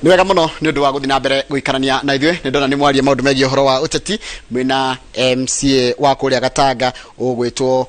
Nĩ wega mũno nĩ ũndũ wa gũthiĩ na mbere gũikarania na ithuĩ. Nĩ ndona nĩ mwaria maũndũ megiĩ ũhoro wa ũteti mwĩna MCA wa kũrĩa Gatanga ũgwĩtwo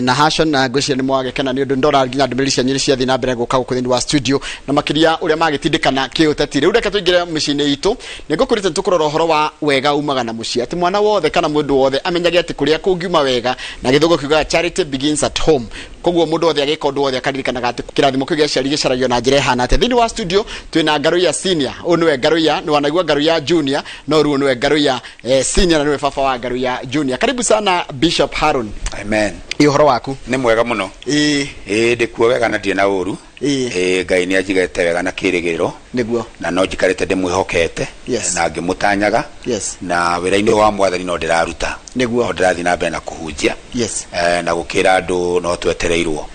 Nahashon, na ngwĩciria nĩ mwagĩkena nĩ ũndũ ndona nginya ndũmĩrĩri cianyu nĩ ciathiĩ na mbere gũka gũkũ thĩinĩ wa studio na makĩria ũrĩa magĩtindĩkana kĩũteti. Rĩu reke tũingĩre mĩciĩ-inĩ itũ. Nĩ ngũkwĩrĩte tũkũrora ũhoro wa wega umaga na mũciĩ, atĩ mwana wothe kana mũndũ wothe amenyage atĩ kũrĩa kũngiuma wega, na gĩthũngũ kiugaga charity begins at home. Koguo mũndũ wothe agĩka ũndũ wothe akaririkanaga atĩ kĩrathimo kĩu gĩa aciari gĩcaragio na njĩra ĩhana atĩa. Thĩinĩ wa studio twĩna Ngaruiya Senior. Ũyũ nĩwe Ngaruiya, nĩ wanaigua Ngaruiya Junior, no rĩu nĩwe Ngaruiya Senior na nĩwe baba wa Ngaruiya Junior. Karibu sana Bishop Harun. Amen. Ĩ ũhoro waku? Nĩ mwega mũno. Ĩ. Ĩ ndĩkuo wega na ndirĩ na ũru. Ĩ. Ĩ Ngai nĩ anjigĩte wega na kĩrĩgĩrĩro. Nĩguo. Na no njikarĩte ndĩmwĩhokete. Yes. Na ngĩmũtanyaga. Yes. Na wĩra-inĩ wa mwathani no ndĩraruta. Nĩguo. No ndĩrathiĩ na mbere na kũhunjia. Yes. Na gũkĩra andũ no twetereirwo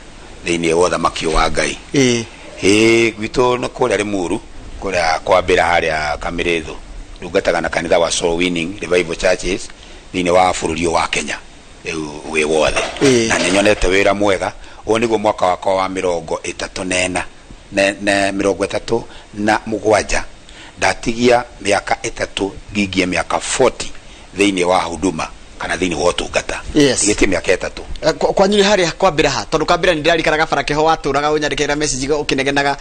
thĩinĩ wa ũthamaki wa Ngai. Ĩ. Ĩ gwitũ nĩ kũrĩa Limuru, kũrĩa kwambĩra harĩa Kamĩrĩthũ. Ndungataga na kanitha wa Soul Winning Revival Churches thĩinĩ wa bũrũri ũyũ wa Kenya rĩu wĩ wothe. Ĩ. Na nĩ nyonete wĩra mwega. Ũyũ nĩguo mwaka wakwa wa 37 na 37. Ndatigia mĩaka 3 ngingie mĩaka 40 thĩinĩ wa huduma kana thĩinĩ wa ũtungata. Yes. Ndigĩtie mĩaka 3. Kwanyu nĩ harĩa kwambĩra ha? Tondũ kwambĩra nĩ ndĩrarikana gabara keho watũraga ũnyandĩkĩra message ũkĩnegenaga.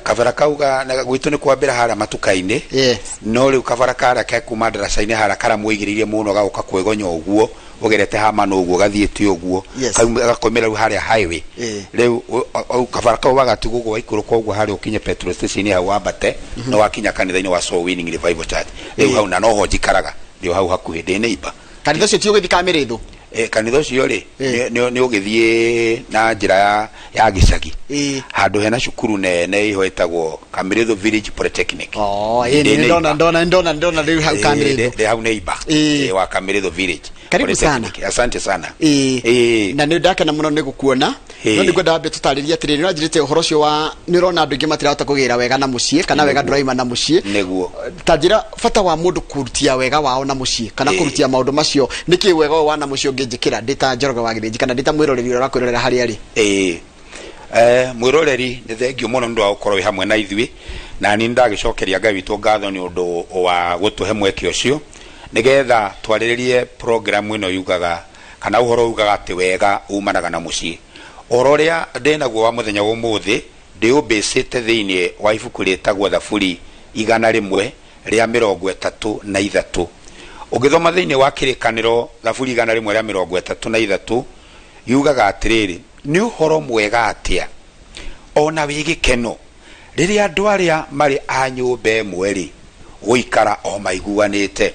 Kabara kau gwitũ nĩ kwambĩra harĩa matuka-inĩ. Yes. No rĩu kabara karĩa ke kuma ndaraca-inĩ harĩa karamũigĩrĩirie mũno gagoka kwĩgonya ũguo, ũgerete hama na ũguo gathiĩte ũguo. Yes. Kau gakoimĩra rĩu harĩa highway. Ĩ. Rĩu kabara kau wagatigwo ũguo waikũrũka ũguo harĩa ũkinye petrol station hau wambate, no wakinya kanitha-inĩ wa Soul Winning Revival Church. Rĩu Ĩ. hau na noho njikaraga, ndĩ hau hakuhĩ, ndĩ neighbor. Kanitha ũcio ti ũgĩthiĩ Kamĩrĩthũ? Kanitha ũcio rĩ, Ĩ. nĩ ũgĩthiĩ na njĩra ya gĩcagi. Ĩ. Handũ hena cukuru nene ĩho ĩtagwo Kamĩrĩthũ Village Polytechnic. Oh, ĩ, Ndĩ nĩ ndona, neighbor. ndona rĩu hau Kamĩrĩthũ. Ndĩ hau neighbor. Ĩ. Wa Kamĩrĩthũ Village Karibu sana. Polytechnic. Asante sana. Ĩ. Ĩ. Na nĩ ndakena mũno nĩ gũkuona. Ĩ. No nĩngwenda wambe tũtarĩrie atĩrĩrĩ, nĩ ũranjĩrĩte ũhoro ũcio wa nĩ ũrona andũ aingĩ matirahota kũgĩra wega na mũciĩ kana wega Nĩguo. ndũraima na mũciĩ. Nĩguo. Ta njĩra bata wa mũndũ kũrutia wega wao na mũciĩ kana Ĩ. kũrutia maũndũ macio, nĩkĩ wega ũyũ wa na mũciĩ ũngĩnjĩkĩra ndĩ ta Njoroge wa Gĩthĩnji kana ndĩ ta mwĩroreri ũrĩa ũrakwĩrorera harĩa arĩ? Ĩ. Mwĩroreri nĩ thengio mũno nĩ ũndũ wa gũkorwo wĩ hamwe na ithuĩ, na niĩ nĩndagĩcokeria Ngai witũ ngatho nĩ ũndũ wa gũtũhe mweke ũcio nĩgetha twarĩrĩrie program ĩno yugaga kana ũhoro ugaga atĩ wega umanaga na mũciĩ. Ũhoro ũrĩa ndĩnaguo wa mũthenya wa ũmũthĩ ndĩũmbĩcĩte thĩinĩ wa ibuku rĩtagwo Thaburi 133. Ũngĩthoma thĩinĩ wa kĩrĩkanĩro Thaburi 133 yugaga atĩrĩrĩ, nĩ ũhoro mwega atĩa ona wĩ gĩkeno rĩrĩa andũ arĩa marĩ a nyũmba ĩmwe rĩ gũikara o maiguanĩte.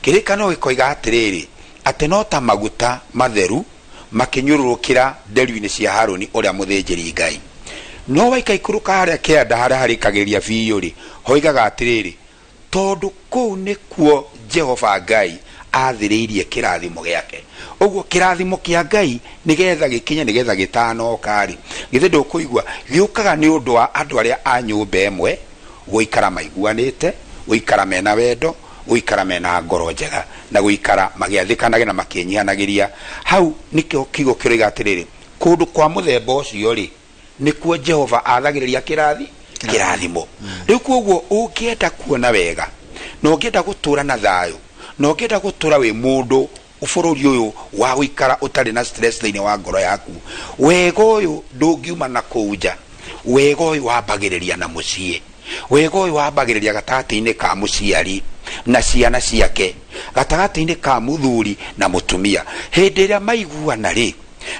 Kĩrĩkanĩro gĩkoiga atĩrĩrĩ, atĩ no ta maguta matheru makĩnyũrũrũkĩra nderu-inĩ cia Harũni ũrĩa mũthĩnjĩri Ngai. No waikaikũrũka harĩa kĩanda harĩa harĩkagĩrĩria biũ rĩ, hoigaga atĩrĩrĩ, tondũ kũu nĩkuo Jehova Ngai athĩrĩirie kĩrathimo gĩake. Ũguo kĩrathimo kĩa Ngai nĩgetha gĩkinye, nĩgetha gĩtanoka rĩ, githĩ ndũkũigua gĩũkaga nĩ ũndũ wa andũ arĩa a nyũmba ĩmwe gũikara maiguanĩte, gũikara mena wendo, gũikara mena ngoro njega, na gũikara magĩathĩkanagĩra na makĩnyihanagĩria. Hau nĩkĩo kiugo kĩroiga atĩrĩrĩ, kũndũ kwa mũthemba ũcio rĩ, nĩkuo Jehova athagĩrĩria kĩrathimo. Rĩu koguo ũngĩenda kuona wega, na ũngĩenda gũtũra na thayũ, na ũngĩenda gũtũra wĩ mũndũ bũrũri ũyũ wa gũikara ũtarĩ na stress thĩinĩ wa ngoro yaku, wega ũyũ ndũngiuma na kũu nja. Wega ũyũ wambagĩrĩria na mũciĩ. Wega ũyũ wambagĩrĩria gatagatĩ-inĩ ka mũciari na ciana ciake, gatagatĩ-inĩ ka mũthuri na mũtumia. Hĩndĩ ĩrĩa maiguana rĩ,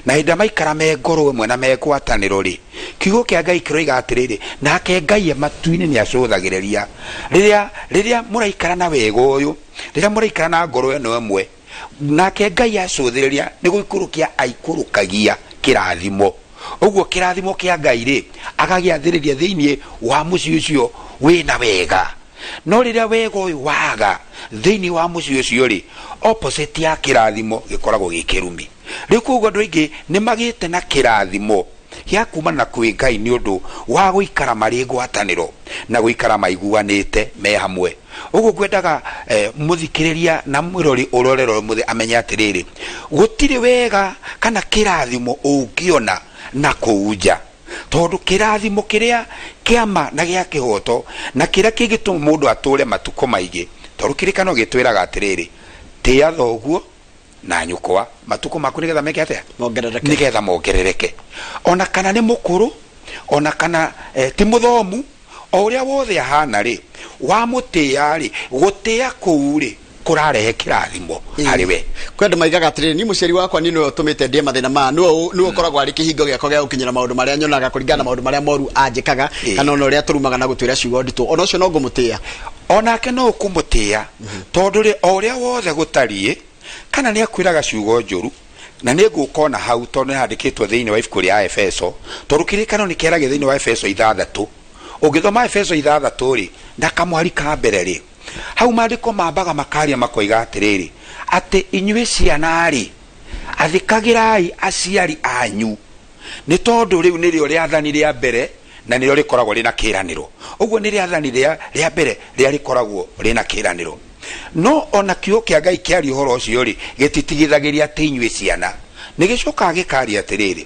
na hĩndĩ ĩrĩa maikara me ngoro ĩmwe na me ngwatanĩro rĩ, kiugo kĩa Ngai kĩroiga atĩrĩrĩ, nake Ngai e matu-inĩ nĩ acũthagĩrĩria. Rĩrĩa mũraikara na wega ũyũ, rĩrĩa mũraikara na ngoro ĩno ĩmwe, nake Ngai acũthĩrĩria nĩ gũikũrũkia aikũrũkagia kĩrathimo. Ũguo kĩrathimo kĩa Ngai rĩ, agagĩathĩrĩria thĩinĩ wa mũciĩ ũcio wĩna wega. No rĩrĩa wega ũyũ waga thĩinĩ wa mũciĩ ũcio rĩ, opposite ya kĩrathimo gĩkoragwo gĩ kĩrumi. Rĩu koguo andũ aingĩ nĩ magĩte na kĩrathimo gĩa kumana na kwĩ Ngai nĩ ũndũ wa gũikara marĩ ngwatanĩro na gũikara maiguanĩte me hamwe. Ũguo ngwendaga mũthikĩrĩria na mwĩrori ũrorero mũthĩ amenye atĩrĩrĩ, gũtirĩ wega kana kĩrathimo ũngĩona na kũu nja. Tondu kirathimo kiria kiama na gia kihoto na kiria kigituma mundu ature matuko maingi, tondu kirikano gitwiraga atiriri, tia thoguo na nyukwa matuko maku nigetha meke atia, mongerereke, nigetha mongerereke. Ona kana ni mukuru, ona kana ti muthomu, o uria wothe ahana ri, wamutia ri, gutia kuu ri kurarehe kirathimo hari we. Kwĩ andũ maigaga atĩrĩrĩ, ni mũciari wakwa ni nĩwe ũtũmĩte ndĩe mathĩna maya, nĩwe ũkoragwo arĩ kĩhingo gĩakwa gĩa gũkinyĩra maũndũ marĩa nyonaga kũringana na maũndũ marĩa moru anjĩkaga, kana ona ũrĩa tũrumaga na gũtwĩra ciugo nditũ, ona ũcio no ngũmũtĩĩa. Onake no ũkũmũtĩĩa, tondũ rĩ, o ũrĩa wothe gũtariĩ, kana nĩ akwĩraga ciugo njũru, na nĩ ngũka ona hau tondũ nĩ handĩkĩtwo thĩinĩ wa ibuku rĩa Efeso, tondũ kĩrĩkano nĩ kĩaragia thĩinĩ wa Efeso 6. Ũngĩthoma Efeso 6 rĩ, na kamwari ka mbere rĩ, hau maandĩko mambaga makaria makoiga atĩrĩrĩ, atĩ inyuĩ ciana rĩ, athĩkagĩrai aciari anyu, nĩ tondũ rĩu nĩrĩo rĩathani rĩa mbere na nĩrĩo rĩkoragwo rĩna kĩĩranĩro. Ũguo nĩ rĩathani rĩa mbere rĩrĩa rĩkoragwo rĩna kĩĩranĩro. No ona kiugo kĩa Ngai kĩaria ũhoro ũcio rĩ, gĩtitigithagĩria atĩ inyuĩ ciana, nĩ gĩcokaga gĩkaria atĩrĩrĩ,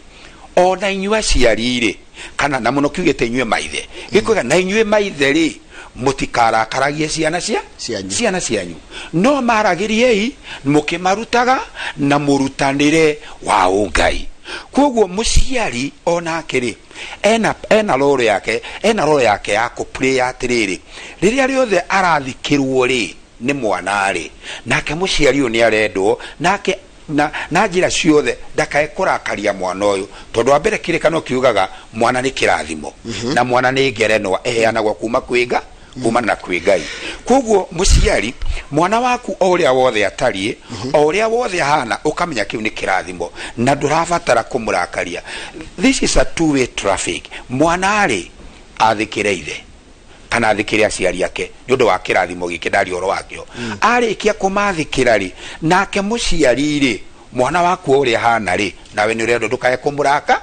ona inyuĩ aciari rĩ, kana na mũno kiugĩte inyuĩ maithe, gĩkoiga na inyuĩ maithe rĩ, mũtikarakaragie ciana cianyu, ciana cianyu, no maragĩriei mũkĩmarutaga na mũrutanĩre wa ũngai. Koguo mũciari onake rĩ, ena role yake, ena role yake ya kũplay atĩrĩrĩ, rĩrĩa rĩothe arathikĩrwo rĩ nĩ mwana rĩ, nake mũciari ũyũ nĩ arendwo nake na njĩra ciothe ndakae kũrakaria mwana ũyũ, tondũ wa mbere kĩrĩkano kiugaga mwana nĩ kĩrathimo, na mwana nĩ ngerenwa ĩheanagwo kuma kwĩ Ngai, kumana na kwĩ Ngai. Koguo mũciari, mwana waku o ũrĩa wothe atariĩ, o ũrĩa wothe ahana, ũkamenya kĩu nĩ kĩrathimo na ndũrabatara kũmũrakaria. This is a two way traffic. Mwana rĩ, athĩkĩre ithe kana athĩkĩre aciari ake nĩ ũndũ wa kĩrathimo gĩkĩ ndaria ũhoro wakĩo. Arĩkia kũmathĩkĩra rĩ, nake mũciari rĩ, mwana waku o ũrĩa ahana rĩ, nawe nĩ ũrendwo ndũkae kũmũraka,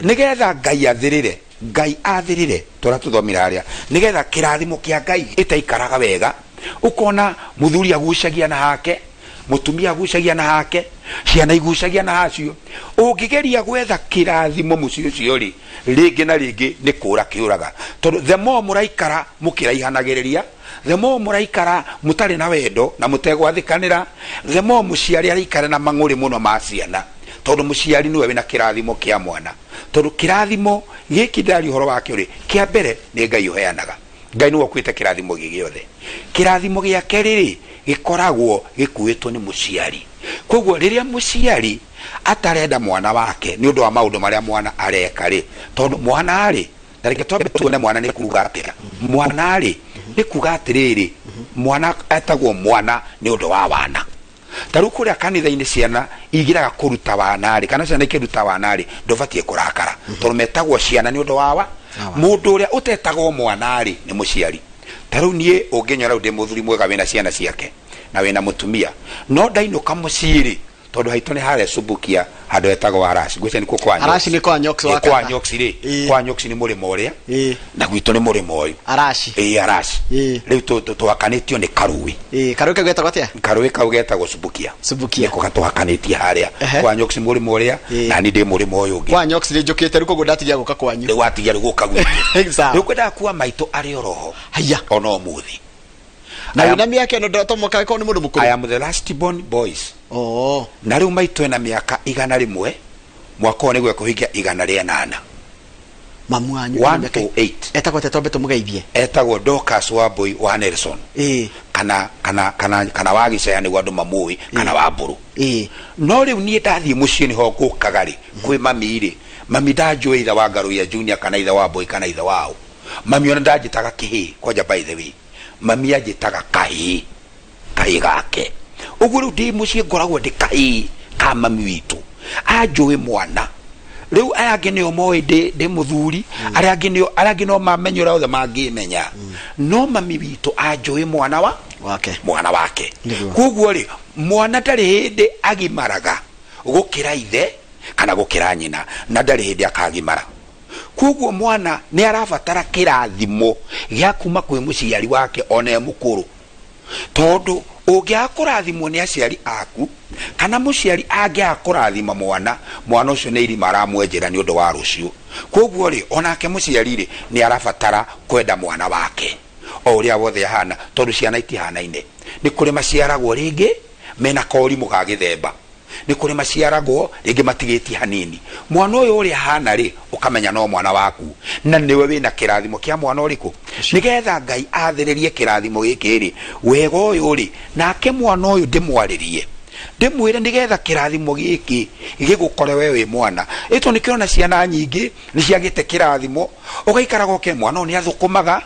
nĩgetha Ngai athĩrĩre, Ngai athĩrĩre tũrĩa tũthomire harĩa, nĩgetha kĩrathimo kĩa Ngai gĩtaikaraga wega. Ũkona mũthuri agucagia na hake, mũtumia agucagia na hake, ciana igucagia na hacio. Ũngĩgeria gwetha kĩrathimo mũciĩ ũcio rĩ, rĩngĩ na rĩngĩ nĩ kũra kĩũraga, tondũ the more mũraikara mũkĩraihanagĩrĩria, the more mũraikara mũtarĩ na wendo na mũtegwathĩkanĩra, the more mũciari araikara na mang'ũrĩ mũno ma ciana, tondũ mũciari nĩwe wĩna kĩrathimo kĩa mwana. Tondũ kĩrathimo gĩkĩ ndĩraria ũhoro wakĩo rĩ, kĩa mbere nĩ Ngai ũheanaga. Ngai nĩwe ũkuĩte kĩrathimo gĩ gĩothe. Kĩrathimo gĩa kerĩ rĩ, gĩkoragwo gĩkuĩtwo nĩ mũciari. Koguo rĩrĩa mũciari atarenda mwana wake nĩ ũndũ wa maũndũ marĩa mwana areka rĩ, tondũ mwana rĩ, na reke twambe tuone mwana nĩ kuga atĩa. Mwana rĩ, nĩ kuga atĩrĩrĩ, mwana etagwo mwana nĩ ũndũ wa wana. Ta rĩu kũrĩa kanitha-inĩ ciana igiraga kũruta wana rĩ, kana ciana ikĩruta wana rĩ, ndũbatiĩ kũrakara, tondũ metagwo ciana nĩ ũndũ wa wa. Mũndũ ũrĩa ũtetagwo mwana rĩ, nĩ mũciari. Ta rĩu niĩ ũngĩnyora rĩu ndĩ mũthuri mwega wĩna ciana ciake na wĩna mũtumia, no ndainũka mũciĩ rĩ, tondũ haitũ nĩ harĩa Subukia handũ hetagwo Arashi. Ngwĩciria nĩkuo kwa Nyox. Arashi nĩ kwa Nyox wa Ĩ, kwa Kata. Nyox rĩ, Ĩ. kwa Nyox nĩ mũrĩmo ũrĩa, na gwitũ nĩ mũrĩmo ũyũ. Arashi. Ĩ, Arashi. Ĩ. Rĩu tũhakanĩtio nĩ karũĩ. Ĩ, karũĩ kau getagwo atĩa? Karũĩ kau getagwo Subukia. Subukia. Nĩko gatũhakanĩtie harĩa. Ehe. Kwa Nyox mũrĩmo ũrĩa, Ĩ. na niĩ ndĩ mũrĩmo ũyũ ũngĩ. Kwa Nyox nĩ njũkĩte rĩu koguo ndatigia gũka kwanyu. Rĩu watigia rĩu gũka gwitũ. Sawa. Rĩu kwendaga kuwa maitũ arĩ oroho. Haiya. Ona ũmũthĩ. Na I am wĩna mĩaka ĩno ndatomoka korwo nĩ mũndũ mũkũrũ. I am the last born boys. Oh. Na rĩu maitũ ena mĩaka 101, mwaka ũyũ nĩguo ekũhingia 108. Mamu wanyu One oh eight. Etagwo atĩa twambe tũmũgeithie? Etagwo Dorcas Wambui wa Nelson. Ĩ. Kana wa Gĩcaya nĩguo andũ mamũĩ, kana wa Mbũrũ. Ĩ. No rĩu niĩ ndathiĩ mũciĩ nĩho ngũkaga rĩ, kwĩ mami rĩ, mami ndanjũĩ ithe wa Ngaruiya Junior kana ithe wa Mbũi kana ithe wao. Mami ona ndanjĩtaga kĩhĩĩ, kwanja by the way. Mami anjĩtaga kahĩĩ, kahĩĩ gake. Ũguo rĩu ndĩ mũciĩ ngoragwo ndĩ kahĩĩ ka mami witũ. Anjũĩ mwana. Rĩu aya angĩ nĩo moĩ ndĩ mũthuri, arĩa angĩ nĩo, arĩa angĩ no mamenye ũrĩa othe mangĩmenya. No mami witũ anjũĩ mwana wa wake. Mwana wake. Nĩguo. Koguo rĩ, mwana ndarĩ hĩndĩ agimaraga gũkĩra ithe kana gũkĩra nyina, na ndarĩ hĩndĩ akagimara. Koguo mwana nĩ arabatara kĩrathimo gĩa kuma kwĩ mũciari wake ona e mũkũrũ. Tondũ ũngĩaga kũrathimwo nĩ aciari aku, Kana mũciari angĩaga kũrathima mwana, mwana ũcio nĩ irima aramwenjera nĩ ũndũ wa rũciũ. Koguo rĩ, onake mũciari rĩ, nĩ arabatara kwenda mwana wake o ũrĩa wothe ahana, tondũ ciana itihanaine. Nĩ kũrĩ maciaragwo rĩngĩ mena korimũ ga gĩthemba, nĩ kũrĩ maciaragwo rĩngĩ matigĩtie hanini. Mwana ũyũ ũrĩa ahana rĩ, ũkamenya no mwana waku, na nĩwe wĩna kĩrathimo kĩa mwana ũrĩkũ, nĩgetha Ngai athĩrĩrie kĩrathimo gĩkĩ rĩ, wega ũyũ rĩ, nake mwana ũyũ ndĩmwarĩrie, ndĩmwĩre nĩgetha kĩrathimo gĩkĩ gĩgũkore we wĩ mwana. Ĩto nĩkĩona ciana nyingĩ nĩ ciagĩte kĩrathimo, ũgaikaraga ũke mwana ũyũ nĩ athũkũmaga,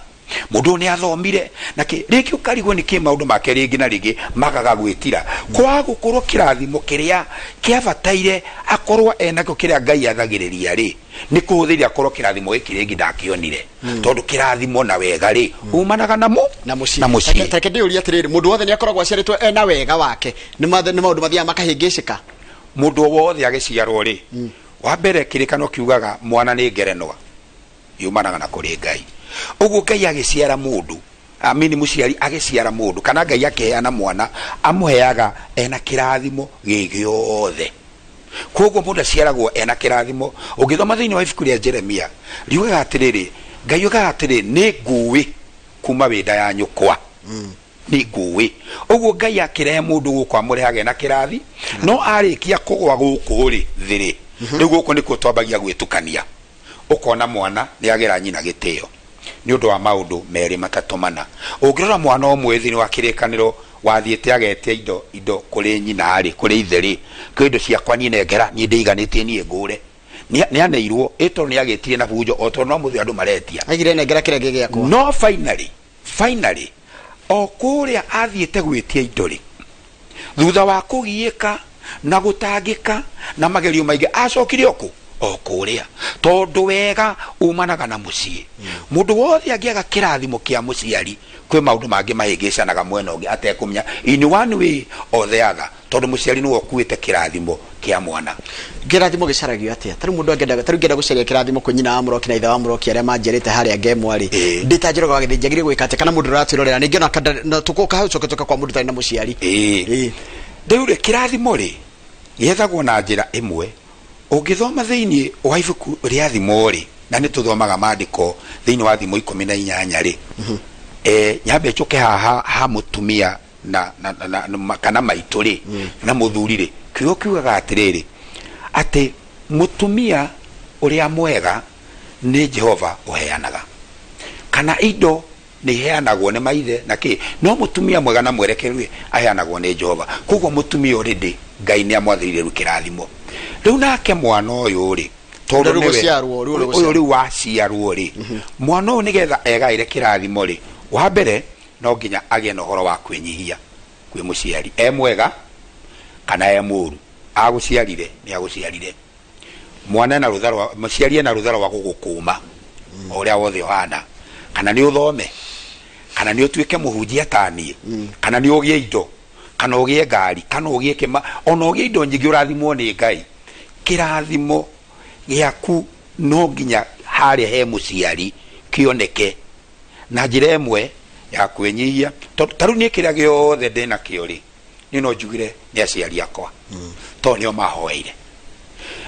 mũndũ ũyũ nĩ athomire, na rĩngĩ ũkarigwo nĩ kĩ maũndũ make rĩngĩ na rĩngĩ magaga gwĩtira. Kwaga gũkorwo kĩrathimo kĩrĩa kĩabataire akorwo enakĩo kĩrĩa Ngai athagĩrĩria rĩ, nĩ kũhũthĩria akorwo kĩrathimo gĩkĩ rĩngĩ ndakĩonire. Tondũ kĩrathimo na wega rĩ, umanaga na na mũciĩ. Na mũciĩ. Tareke ndĩũrie atĩrĩrĩ, mũndũ wothe nĩ akoragwo aciarĩtwo ena wega wake? Nĩ maũndũ mathiaga makahĩngĩcĩka? Mũndũ o wothe agĩciarwo rĩ, wa mbere kĩrĩkano kiugaga mwana nĩ ngerenwa yumanaga na kũrĩ Ngai. Ũguo Ngai agĩciara mũndũ, amini mũciari agĩciara mũndũ, kana Ngai akĩheana mwana, amũheaga ena kĩrathimo gĩ gĩothe. Koguo mũndũ aciaragwo ena kĩrathimo. Ũngĩthoma thĩinĩ wa ibuku rĩa Jeremia, riugaga atĩrĩrĩ, Ngai oigaga atĩrĩrĩ, nĩ ngũĩ kuma wĩ nda ya nyũkwa. Nĩ ngũĩ. Ũguo Ngai akĩrehe mũndũ gũkũ amũrehaga ena kĩrathi, no arĩkia kũgwa gũkũ rĩ, thĩ rĩ, rĩu gũkũ nĩkuo twambagia gwĩtukania. Ũkona mwana nĩ agera nyina gĩtĩo nĩ ũndũ wa maũndũ merĩ matatũ mana. Ũngĩrora mwana ũmwe thĩinĩ wa kĩrĩkanĩro wathiĩte agetia indo kũrĩ nyina rĩ, kũrĩ ithe rĩ, kwĩ indo ciakwa niĩ nengera, niĩ ndĩiganĩtie niĩ ngũre. Nĩ aneirwo, ĩ tondũ nĩ agĩtire na bunjo, o tondũ no mũthĩ andũ maretia. Aigire nengera kĩrĩa kĩ gĩakwa. No finally, o kũrĩa athiĩte gwĩtia indo rĩ, thutha wa kũgiĩka na gũtangĩka na magerio maingĩ, acokire o kũ? O kũrĩa. Tondũ wega umanaga na mũciĩ. Mũndũ wothe angĩaga kĩrathimo kĩa mũciari, kwĩ maũndũ mangĩ mahĩngĩcanaga mwena ũngĩ atekũmenya in one way or the other, tondũ mũciari nĩwe ũkuĩte kĩrathimo kĩa mwana. Kĩrathimo gĩcaragio atĩa? Tarĩu mũndũ angĩenda, tarĩu ngĩenda gũcaria kĩrathimo kwĩ nyina wa Mũroki na ithe wa Mũroki arĩa manjiarĩte harĩa Ngemwa rĩ, ndĩ ta Njoroge wa Gĩthĩnji, njagĩrĩire gwĩka atĩa? Kana mũndũ ũratwĩrorera, ningĩ ona kana na tũgũka hau tũcoke tũke kwa mũndũ ũtarĩ na mũciari. Rĩu rĩ, kĩrathimo rĩ, gĩethagwo na njĩra ĩmwe. Ũngĩthoma thĩinĩ wa ibuku rĩa Thimo rĩ, na nĩ tũthomaga maandĩko thĩinĩ wa Thimo ikũmi na inyanya rĩ, nyambe njũke haha ha mũtumia na kana maitũ rĩ, na mũthuri rĩ, kiugo kiugaga atĩrĩrĩ, atĩ mũtumia ũrĩa mwega nĩ Jehova ũheanaga, kana indo nĩ iheanagwo nĩ maithe na kĩ, no mũtumia mwega na mwerekeru rĩ, aheanagwo nĩ Jehova. Koguo mũtumia already Ngai nĩ amwathĩrĩire rĩu kĩrathimo. Rĩu nake mwana ũyũ rĩ, tondũ Rĩu nĩwe gũciarwo, rĩu ũyũ gũciarwo. rĩu waciarwo rĩ, mwana ũyũ nĩgetha egaĩre kĩrathimo rĩ, wa mbere no nginya agĩe na ũhoro wa kwĩnyihia kwĩ mũciari, e mwega kana e mũũru, agũciarire nĩ agũciarire. Mwana ena rũtha rwa, mũciari ena rũtha rwa gũgũkũma o ũrĩa wothe ũhana, kana nĩ ũthome, kana nĩ ũtuĩke mũhunjia ta niĩ, kana nĩ ũgĩe indo, kana ũgĩe ngari, kana ũgĩe kĩma, ona ũgĩe indo nyingĩ ũrathimwo nĩ Ngai. Kĩrathimo gĩaku no nginya harĩa he mũciari kĩoneke na njĩra ĩmwe ya kwĩnyihia. Tondũ ta rĩu niĩ kĩrĩa gĩothe ndĩnakĩo rĩ, niĩ no njugire nĩ aciari akwa, tondũ nĩo mahoeire.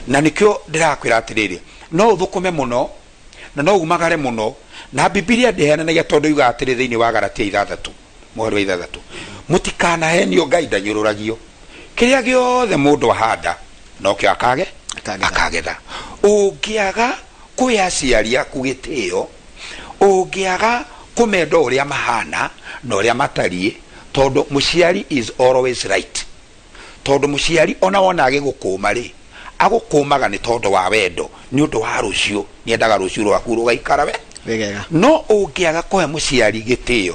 Na nĩkĩo ndĩrakwĩra atĩrĩrĩ, no ũthũkũme mũno na no umagare mũno, na Bibilia ndĩheananagia, tondũ yugaga atĩrĩ thĩinĩ wa Galatia ithathatũ mũhari wa ithathatũ, mũtikanahenio, Ngai ndanyũrũragio. Kĩrĩa gĩothe mũndũ ahanda nokĩo Akagetha. akagetha. Ũngĩaga kũhe aciari aku gĩtĩo, ũngĩaga kũmenda ũrĩa mahana na ũrĩa matariĩ, tondũ mũciari is always right. Tondũ mũciari ona wona agĩgũkũma rĩ, agũkũmaga nĩ tondũ wa wendo, nĩ ũndũ wa rũciũ, nĩendaga rũciũ rwaku rũgaikara we Wĩgega. No ũngĩaga kũhe mũciari gĩtĩo,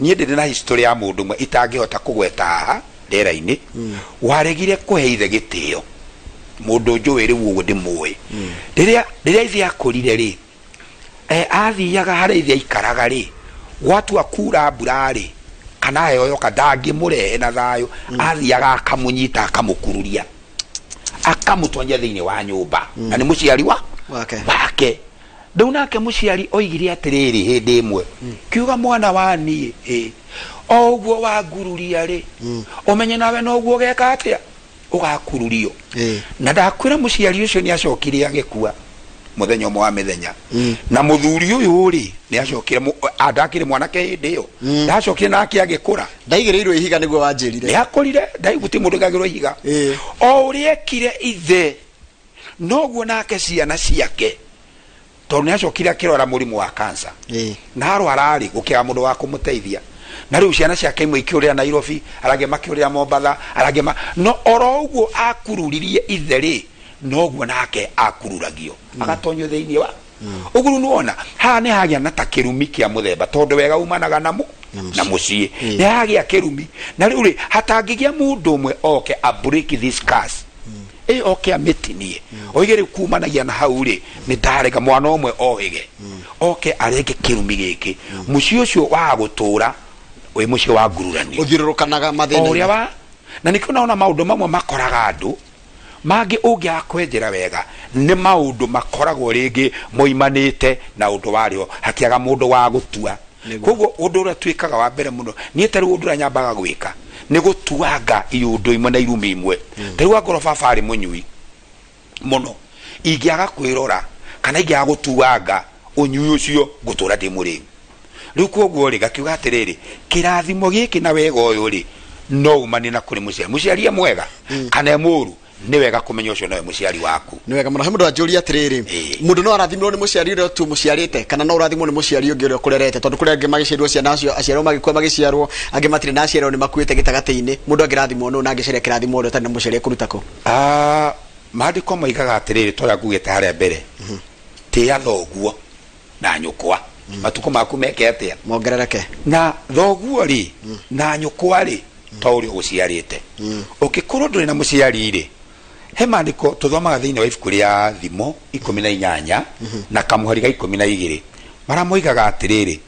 niĩ ndĩrĩ na history ya mũndũ ũmwe itangĩhota kũgweta haha rĩera-inĩ, waregire kũhe ithe gĩtĩo, mũndũ njũĩ rĩu ũguo ndĩmũĩ. Rĩrĩa ithe akũrire rĩ, athiaga harĩa ithe aikaraga rĩ, gwatua kura mbura rĩ, kana heho yoka, ndangĩmũrehe na thayũ, athiaga akamũnyita, akamũkururia, akamũtonyia thĩinĩ wa nyũmba, na nĩ mũciari wa Wake. wake. Rĩu nake mũciari oigire atĩrĩrĩ hĩndĩ ĩmwe, kiuga mwana wa niĩ, ĩ, o ũguo wangururia rĩ, ũmenye nawe noguo ũgeka atĩa? Ũgakururio. Na ndakwĩra mũciari ũcio nĩ acokire agĩkua mũthenya ũmwe wa mĩthenya. Na mũthuri ũyũ rĩ nĩ acokire ndakĩrĩ mwanake hĩndĩ ĩyo. Ndacokire nake agĩkũra. Ndaigĩrĩirwo ihiga nĩguo wanjĩrire. Nĩ akũrire, ndaiguti mũndũ aigagĩrwo ihiga. O ũrĩa ekire ithe noguo nake ciana ciake, tondũ nĩ acokire akĩrwara mũrimũ wa cancer. Na arwara rĩ, gũkĩaga mũndũ wa kũmũteithia. Na rĩu ciana ciake imwe ikĩũrĩra Nairobi, arĩa angĩ makĩũrĩra Mombatha, arĩa angĩ no oro ũguo akururirie ithe rĩ, noguo nake akururagio. Agatonyio thĩinĩ wa. Ũguo rĩu nĩwona haha nĩ hagĩa na ta kĩrumi kĩa mũthemba, tondũ wega umanaga na na mũciĩ. Nĩ hagĩa kĩrumi. Na rĩu rĩ, hatangĩgĩa mũndũ ũmwe oke a break this curse. Oke amĩtinie. Oige rĩu kumanagia na hau rĩ, nĩ ndarega mwana ũmwe ohĩge. Oke arenge kĩrumi gĩkĩ. Mũciĩ ũcio wa gũtũra wĩ mũciĩ wa ngururanio. Ũthiũrũrũkanaga mathĩna. O ũrĩa wa na nĩkĩo naona maũndũ mamwe makoraga andũ mangĩ ũngĩaga kwenjera wega nĩ maũndũ makoragwo rĩngĩ moimanĩte na ũndũ warĩo, hakĩaga mũndũ wa gũtua. Koguo ũndũ ũrĩa twĩkaga wa mbere mũno, niĩ ta rĩu ũndũ ũrĩa nyambaga gwĩka nĩ gũtuanga iũndũ imwe na irumi imwe. Ta rĩu angorwo baba arĩ mũnyui mũno, ingĩaga kwĩrora kana ingĩaga gũtuanga ũnyui ũcio ngũtũra ndĩ mũrĩu. Rĩu koguo rĩ, gakiuga atĩrĩrĩ, kĩrathimo gĩkĩ na wega ũyũ rĩ, no umanie na kũrĩ mũciari. Mũciari e mwega kana e mũũru, nĩ wega kũmenya ũcio nowe mũciari waku. Nĩ wega mũno. He mũndũ anjũria atĩrĩrĩ, mũndũ no arathimwo nĩ mũciari ũrĩa tu mũciarĩte kana no ũrathimwo nĩ mũciari ũngĩ ũrĩa ũkũrerete? Tondũ kũrĩ angĩ magĩciarwo ciana acio aciarwo magĩkua magĩciarwo, angĩ matirĩ na aciarwo nĩ makuĩte gĩtagatĩ-inĩ. Mũndũ angĩrathimwo nũ na angĩcaria kĩrathimo ũrĩa ũtarĩ na mũciari ekũruta kũ? Maandĩko moigaga atĩrĩrĩ, ta ũrĩa ngugĩte harĩa mbere, tĩĩa thoguo na nyũkwa, matukũ maku meke atĩa? Mongerereke. Na thoguo rĩ na nyũkwa rĩ, ta ũrĩa ũgũciarĩte. Ũngĩkorwo ndũrĩ na mũciari rĩ, he maandĩko tũthomaga thĩinĩ wa ibuku rĩa Thimo 18 na kamũhari ga 12, marĩa moigaga atĩrĩrĩ,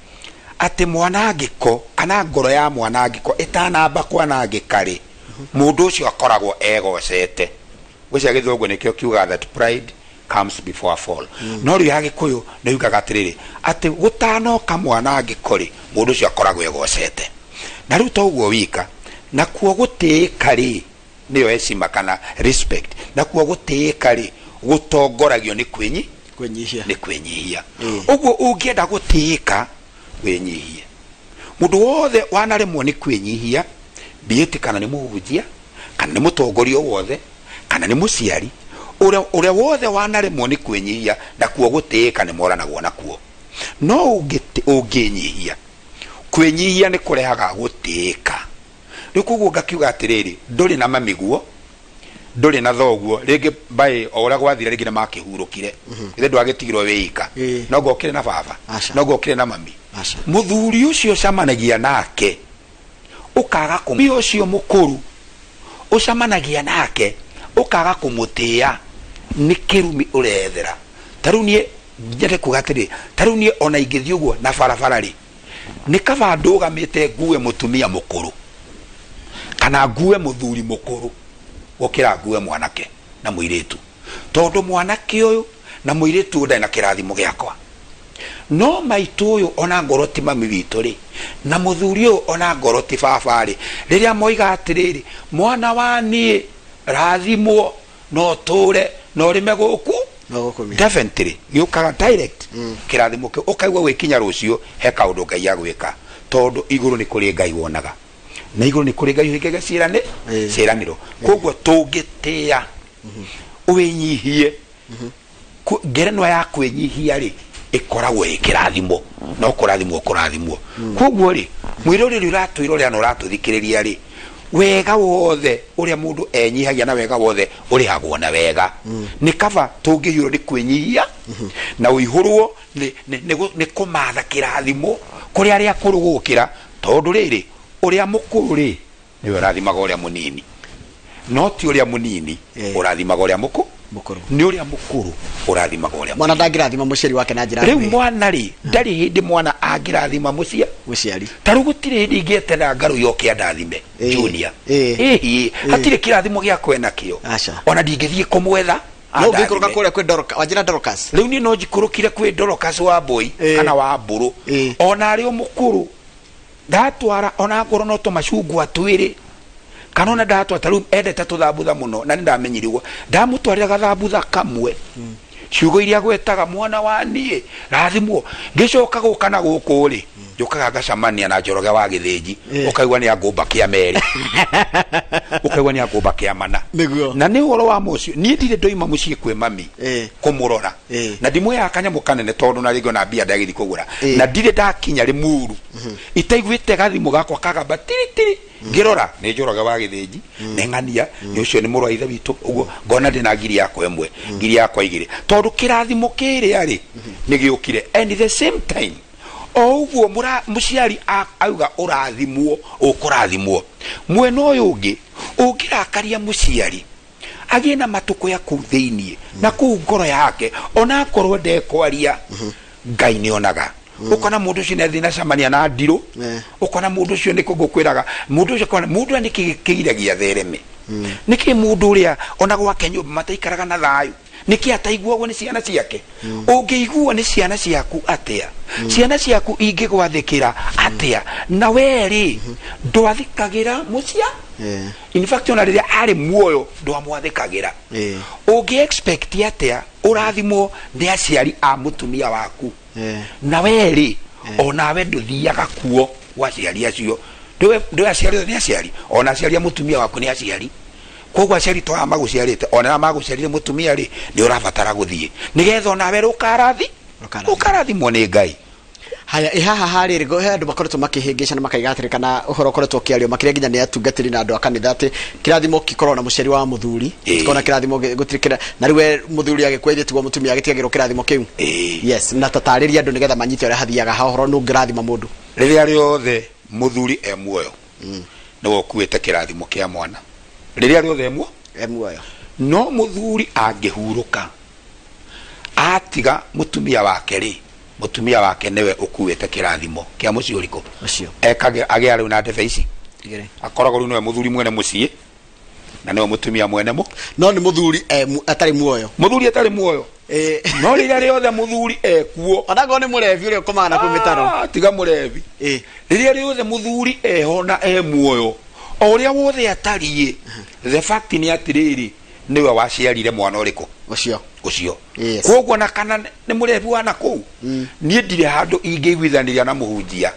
atĩ mwanangĩko kana ngoro ya mwanangĩko ĩtanamba kwanangĩka rĩ, mũndũ ũcio akoragwo egocete. Ngwĩciria gĩthũngũ nĩkĩo kiugaga that pride comes before a fall. No rĩu ya Gĩkũyũ nĩ yugaga atĩrĩrĩ, atĩ gũtanoka mwanangĩko rĩ, mũndũ ũcio akoragwo egocete. Na rĩu to ũguo wika, nakuo gũtĩĩka rĩ, nĩyo heshima kana respect, nakuo gũtĩĩka rĩ, gũtongoragio nĩ kwĩnyihia. Nĩ kwĩnyihia. Ũguo ũngĩenda gũtĩĩka, wĩnyihie. Mũndũ wothe wanaremwo nĩ kwĩnyihia, be kana nĩ mũhunjia, kana nĩ mũtongoria wothe, kana nĩ mũciari, ũrĩa wothe wanaremwo nĩ kwĩnyihia, nakuo gũtĩĩka nĩ moranagwo nakuo. No ũngĩnyihia, kwĩnyihia nĩ kũrehaga gũtĩĩka. Rĩu koguo ngakiuga atĩrĩrĩ, ndũrĩ na mamiguo, ndũrĩ na thoguo, rĩngĩ mbaĩ o ũrĩa gwathire rĩngĩ nĩ makĩhurũkire. Ithe ndwagĩtigirwo wĩika. No ngokire na baba, no ngokire na mami. Mũthuri ũcio ũcemanagia nake, ũkaga kũmũ ũcio mũkũrũ ũcemanagia nake, ũkaga kũmũtĩĩa, nĩ kĩrumi ũrethera. Ta rĩu niĩ nyende kuga atĩrĩ, ta rĩu niĩ ona ingĩthiĩ ũguo na barabara rĩ, nĩ kaba ndũgamĩte ngue mũtumia mũkũrũ kana ngue mũthuri mũkũrũ gũkĩra ngue mwanake na mũirĩtu, tondũ mwanake ũyũ na mũirĩtu ũyũ ndarĩ na kĩrathimo gĩakwa. No maitũ ũyũ ona ngorwo ti mami witũ rĩ, na mũthuri ũyũ ona ngorwo ti baba rĩ, rĩrĩa moiga atĩrĩrĩ, mwana wa niĩ rathimwo no tũre no ũrĩme gũkũ, definitely gĩũkaga direct kĩrathimo kĩu, ũkaigua gwĩkinya rũciũ he kaũndũ Ngai agwĩka, tondũ igũrũ nĩ kũrĩ Ngai wonaga na igũrũ nĩ kũrĩ Ngai ũhingagia ciĩranĩro. Koguo tũngĩtĩĩa wĩnyihie, ngerenwa ya kwĩnyihia rĩ ĩkoragwo ĩ kĩrathimo, no kũrathimwo kũrathimwo. Koguo rĩ, mwĩroreri ũratwĩrorera na ũratũthikĩrĩria rĩ, wega wothe ũrĩa mũndũ enyihagia na wega wothe ũrĩhagwo na wega. Nĩ kaba tũngĩhiũrwo nĩ kwĩnyihia na ũihũrwo nĩ kũmatha kĩrathimo kũrĩ arĩa akũrũ gũkĩra, tondũ rĩrĩ ũrĩa mũkũrũ rĩ nĩwe ũrathimaga ũrĩa mũnini, no ti ũrĩa mũnini ũrathimaga ũrĩa mũkũrũ. Nĩ ũrĩa mũkũrũ ũrathimaga ũrĩa mwana ndangĩrathima mũciari wake na njĩra rĩu mwana rĩ ndarĩ hĩndĩ mwana angĩrathima mũciari. Ta rĩu gũtirĩ hĩndĩ ingĩeterera ngarũ yoke andathime junior, ĩhĩ hatirĩ kĩrathimo gĩakwa enakĩo, ona ndingĩthiĩ kũmwetha. No ũngĩikũrũka kũrĩa kwĩ Dorcas, wanjĩra Dorcas. Rĩu niĩ no njikũrũkire kwĩ Dorcas wa Mbũi kana wa Mbũrũ, ona arĩ o mũkũrũ ndatwara ona ngorwo no tũmacungwa twĩrĩ Kana ona ndatwara ta rĩu endete tũthambutha mũno, na nĩ ndamenyire ũguo, ndamũtwarĩra gathambutha kamwe, ciugo iria gwetaga mwana wa niĩ rathimwo. Ngĩcoka gũka na gũkũ rĩ, njũkaga ngacemania na Njoroge wa Gĩthĩnji, ũkaigua nĩ angũmba kĩa merĩ, ũkaigua nĩ angũmba kĩa mana. Nĩguo. Na nĩ ũhoro wa mũcio, niĩ ndirĩ ndoima mũciĩ kwĩ mami kũmũrora, na ndimũheaga kanyamũ kanene tondũ na rĩngĩ ona mbia ndagĩthiĩ kũgũra, na ndirĩ ndakinya Rĩmuru itaiguĩte gathimũ gakwa kagamba tiritiri, ngĩrora nĩ Njoroge wa Gĩthĩnji, nĩ ng'ania, nĩ ũcio nĩ mũrũ wa ithe witũ, ũguo ngona ndĩna ngiri yakwa ĩmwe, ngiri yakwa igĩrĩ, tondũ kĩrathimo kĩrĩa rĩ nĩ gĩũkire. And the same time o ũguo mũciari auga ũrathimwo, ũkũrathimwo. Mwena ũyũ ũngĩ ũngĩrakaria mũciari agĩe na matũkũya kũu thĩiniĩ na kũu ngoro yake, ona akorwo ndekwaria, Ngai nĩ onaga. Ukona mũndũ ũcio nĩ athiĩ na cemania na ndirũ, ukona mũndũ ũcio nĩ kũngũkwĩraga mũndũ ũcio, kona mũndũ ũrĩa nĩkĩ kĩgiragia thereme, nĩkĩ mũndũ ũrĩa ona gwake nyũmba mataikaraga na thayũ, nĩkĩ ataiguagwo nĩ ciana ciake? Ũngĩiguo nĩ ciana ciaku atĩa? Ciana ciaku ingĩgwathĩkĩra atĩa na we rĩ ndwathĩkagĩra mũcia? In fact, ona rĩrĩa arĩ muoyo ndwamwathĩkagĩra. Ũngĩ expect atĩa ũrathimwo nĩ aciari a mũtumia waku na we rĩ onawe ndũthiaga kuo gwa aciari acio? Ndũĩ aciari othe nĩ aciari, ona aciari a mũtumia waku nĩ aciari. Koguo aciari to aya magũciarĩte, ona arĩa magũciarire mũtumia rĩ, nĩ ũrabatara gũthiĩ nĩgetha onawe rũkarathi Rũkarathimwo. Ũkarathimwo nĩ Ngai. Haya, ĩ haha harĩ he andũ makoretwo makĩhĩngĩca na makaiga atĩrĩ, kana ũhoro ũkoretwo ũkĩario makĩria nginya nĩ atungatĩri na andũ a kanitha, atĩ kĩrathimo gĩkoragwo na mũciari wa mũthuri, gũtikoragwo na kĩrathimo gũtirĩ kĩra na rĩu we mũthuri agĩkua ithe tiguo mũtumia agĩtigagĩrwo kĩrathimo kĩu. Yes, na tatarĩria andũ nĩgetha manyite ũrĩa hathiaga ha ũhoro nũ ũngĩrathima mũndũ. Rĩrĩa rĩothe mũthuri e muoyo nĩwe ũkuĩte kĩrathimo kĩa mwana, rĩrĩa rĩothe e muoyo. E muoyo. No mũthuri angĩhurũka atiga mũtumia wake rĩ, mũtumia wake nĩwe ũkuĩte kĩrathimo kĩa mũciĩ ũrĩkũ? Ũcio. Ekage agĩa rĩu na ndebe ici Igĩrĩ. Akoragwo rĩu nĩwe mũthuri mwene mũciĩ na nĩwe mũtumia mwene mũ No nĩ mũthuri atarĩ muoyo. Mũthuri atarĩ muoyo. No rĩrĩa rĩothe mũthuri ekuo, Onakorwo nĩ mũrebi ũrĩa ũkomaga na kũu mĩtaro. Ah, tiga mũrebi. Rĩrĩa rĩothe mũthuri eho na e muoyo, o ũrĩa wothe atariĩ, the fact nĩ atĩrĩrĩ, nĩwe waciarire mwana ũrĩkũ? Ũcio. Ũcio. Yes. Koguo na kana nĩ mũrebi wa na kũu, niĩ ndirĩ handũ ingĩiguithanĩria na mũhunjia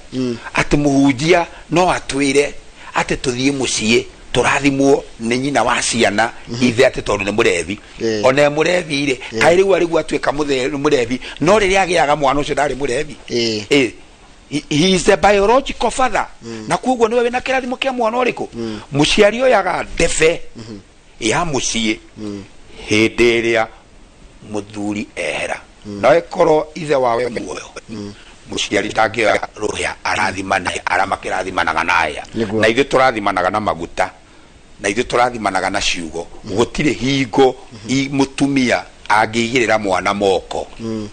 atĩ mũhunjia no atwĩre atĩ tũthiĩ mũciĩ tũrathimwo nĩ nyina wa ciana ithe atĩ tondũ nĩ mũrebi. Ona e mũrebi rĩ, kaĩ rĩu arĩguo atuĩka mũrebi, no rĩrĩa agĩaga mwana ũcio ndarĩ mũrebi? He is the biological father, na koguo nĩwe wĩna kĩrathimo kĩa mwana ũrĩkũ. Mũciari oyaga ndebe ya mũciĩ hĩndĩ ĩrĩa mũthuri ehera, no ĩkorwo ithe wawe e muoyo, mũciari ndangĩoya rũhĩa arathimane arĩa makĩrathimanaga na aya. Na ithuĩ tũrathimanaga na maguta, na ithuĩ tũrathimanaga na ciugo. Gũtirĩ hingo mũtumia angĩigĩrĩra mwana moko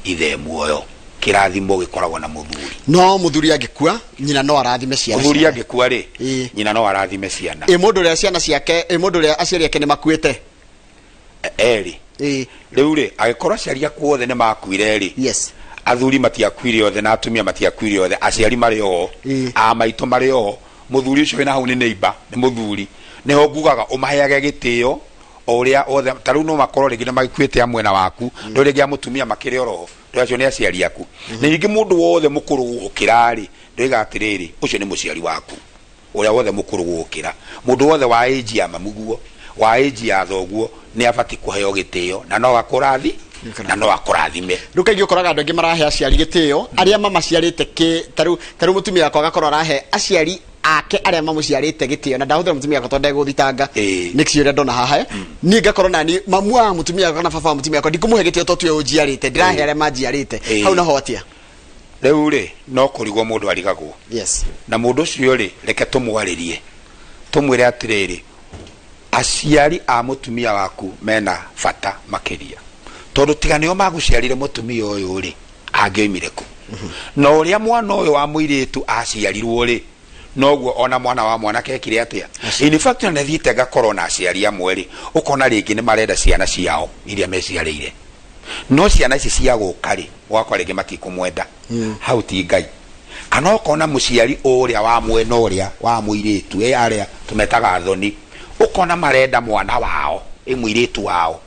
ithe muoyo. Kĩrathimo gĩkoragwo na mũthuri. No mũthuri angĩkua, nyina no arathime ciana Mũthuri ciake. angĩkua rĩ, nyina no arathime ciana. Ĩ mũndũ ũrĩa ciana ciake, ĩ mũndũ ũrĩa aciari ake nĩ makuĩte? Erĩ. Rĩu rĩ, angĩkorwo aciari aku othe nĩ makuire rĩ, athuri matiakuire othe na atumia matiakuire othe, aciari marĩ oho, a maitũ marĩ oho, mũthuri ũcio wĩna hau nĩ neighbor, nĩ mũthuri, nĩho ngugaga ũmaheage gĩtĩo o ũrĩa othe. Ta rĩu no makorwo rĩngĩ nĩ magĩkuĩte a mwena waku, no rĩngĩ a mũtumia makĩrĩ oroho, ndũ acio nĩ aciari aku. Na ningĩ mũndũ wothe mũkũrũ gũgũkĩra rĩ, ndoiga atĩrĩrĩ, ũcio nĩ mũciari waku ũrĩa wothe mũkũrũ gũgũkĩra. Mũndũ wothe wa age ya mamuguo, wa age ya thoguo, nĩ abatiĩ kũheo gĩtĩo na no akũrathi na no akũrathime. Rĩu kaingĩ ũkoraga andũ aingĩ marahe aciari gĩtĩo arĩa mamaciarĩte kĩ ta rĩu mũtumia wakwa agakorwo arahe aciari ake arĩa mamũciarĩte gĩtĩo, na ndahũthĩra mũtumia wakwa tondũ ndegũthitanga nĩ kĩũria ndona haha. Niĩ ngakorwo nani mamu wa mũtumia wakwa na baba wa mũtumia wakwa ndikũmũhe gĩtĩo tondũ tiwe ũnjiarĩte, ndĩrahe arĩa manjiarĩte. Hau naho atĩa? Rĩu rĩ, no kũrigwo mũndũ arigagwo. Na mũndũ ũcio rĩ, reke tũmwarĩrie, tũmwĩre atĩrĩrĩ, aciari a mũtumia waku mena bata makĩria, tondũ tiga nĩo magũciarire mũtumia ũyũ rĩ, angĩoimire kũ? Na ũrĩa mwana ũyũ wa mũirĩtu aciarirwo rĩ, noguo ona mwana wa mwanake ekire atĩa. In fact, ona thiĩte ngakorwo na aciari amwe rĩ, ũkona rĩngĩ nĩ marenda ciana ciao iria meciarĩire, no ciana ici cia gũka rĩ, ũgakora rĩngĩ matikũmwenda. Hau ti Ngai. Kana ũkona mũciari ũrĩa wa mwena ũrĩa wa mũirĩtu, arĩa tũmetaga athoni, Ũkona marenda mwana wao, ĩ mũirĩtu wao,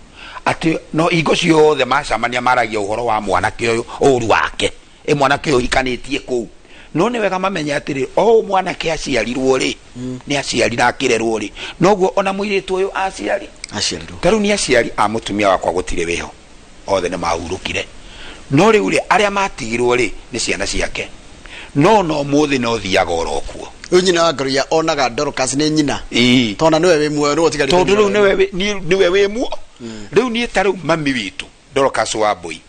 atĩ no hingo ciothe macamania maragia ũhoro wa mwanake ũyũ, ũru wake, ĩ mwanake ũyũ ũhikanĩtie kũu. No nĩ wega mamenye atĩrĩ, o ũũ mwanake aciarirwo rĩ, nĩ aciari na akĩrerwo rĩ, noguo ona mũirĩtu ũyũ aciari Aciarirwo. Ta rĩu nĩ aciari a mũtumia wakwa gũtirĩ wĩho, othe nĩ mahurũkire. No rĩu rĩ, arĩa matigirwo rĩ nĩ ciana ciake, no no mũthĩ no thiaga oro kuo. Rĩu nyina wa Ngaruiya onaga Dorcas nĩ nyina. Ĩĩ. Tondũ nĩwe wĩ muoyo, nĩwe ũtigarĩte. Tondũ rĩu nĩwe wĩ muo. Rĩu niĩ ta rĩu mami witũ Dorcas wa Mbui,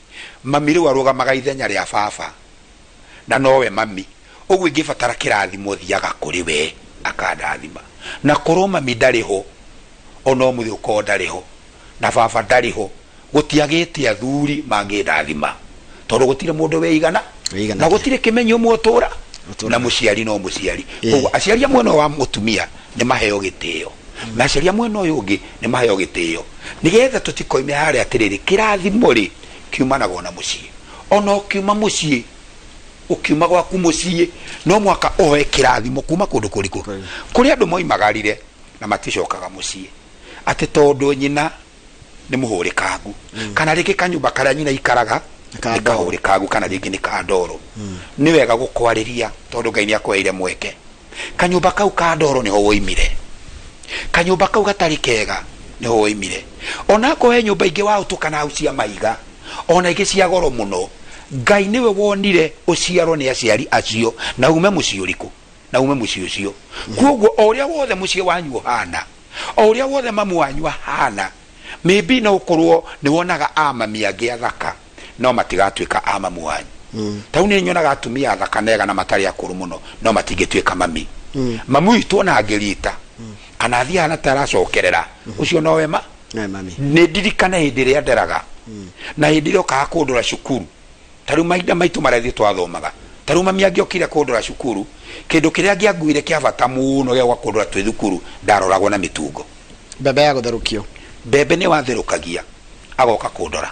mami rĩu arũgamaga ithenya rĩa baba na nowe mami. Ũguo ingĩbatara kĩrathimo thiaga kũrĩ we akandathima. Na korwo mami ndarĩ ho, ona ũmũthĩ ũkorwo ndarĩ ho na baba ndarĩ ho, gũtiagĩte athuri mangĩndathima, tondũ gũtirĩ mũndũ wĩigana Wĩigana. Na gũtirĩ kĩmenyi ũmwe ũtũra Ũtũraga. na mũciari no mũciari. Koguo aciari a mwena wa mũtumia nĩ maheo gĩtĩo na aciari a mwena ũyũ ũngĩ nĩ maheo gĩtĩo, nĩgetha tũtikoime harĩa atĩrĩrĩ, kĩrathimo rĩ kiumanaga ona mũciĩ. Ona ũkiuma mũciĩ, ũkiuma gwaku mũciĩ, no mwaka ũhoe kĩrathimo kuma kũndũ kũrĩkũ? Kũrĩ andũ moimagarire na maticokaga mũciĩ, atĩ tondũ nyina nĩ mũhũrĩkangu, kana rĩngĩ kanyũmba karĩa nyina ikaraga Nĩ ka nĩ ndoro. kahũrĩkangu, kana rĩngĩ nĩ ka ndoro. Nĩ wega gũkwarĩria, tondũ Ngai nĩ akũheire mweke. Kanyũmba kau ka ndoro nĩho woimire, kanyũmba kau gatarĩ kega nĩho woimire. Ona akorwo he nyũmba ingĩ waũtũkana hau cia maiga, ona ingĩ cia goro mũno, Ngai nĩwe wonire ũciarwo nĩ aciari acio na ume mũciĩ ũrĩkũ na ume mũciĩ ũcio. Koguo o ũrĩa wothe mũciĩ wanyu ũhana, o ũrĩa wothe mamu wanyu ahana, maybe no ũkorwo nĩ wonaga a mami angĩ athaka, no matigatuĩka a mamu wanyu. Ta rĩu nĩ nyonaga atumia athaka nega na matarĩ akũrũ mũno, no matingĩtuĩka mami. Mami witũ ona angĩrita kana athiĩ hana ta aracokerera, ũcio nowe ma Nĩwe mami. Nĩ ndirikane hĩndĩ ĩrĩa nderaga na hĩndĩ ĩrĩa okaga kũndora cukuru. Ta rĩu mahinda maitũ marĩa ithuĩ twathomaga, ta rĩu mami angĩokire kũndora cukuru, kĩndũ kĩrĩa angĩanguire kĩa bata mũno gĩa gwa kũndora twĩ thukuru, ndaroragwo na mĩtungo. Mbembe ya gũtherũkio. Mbembe nĩ watherũkagia agoka kũndora.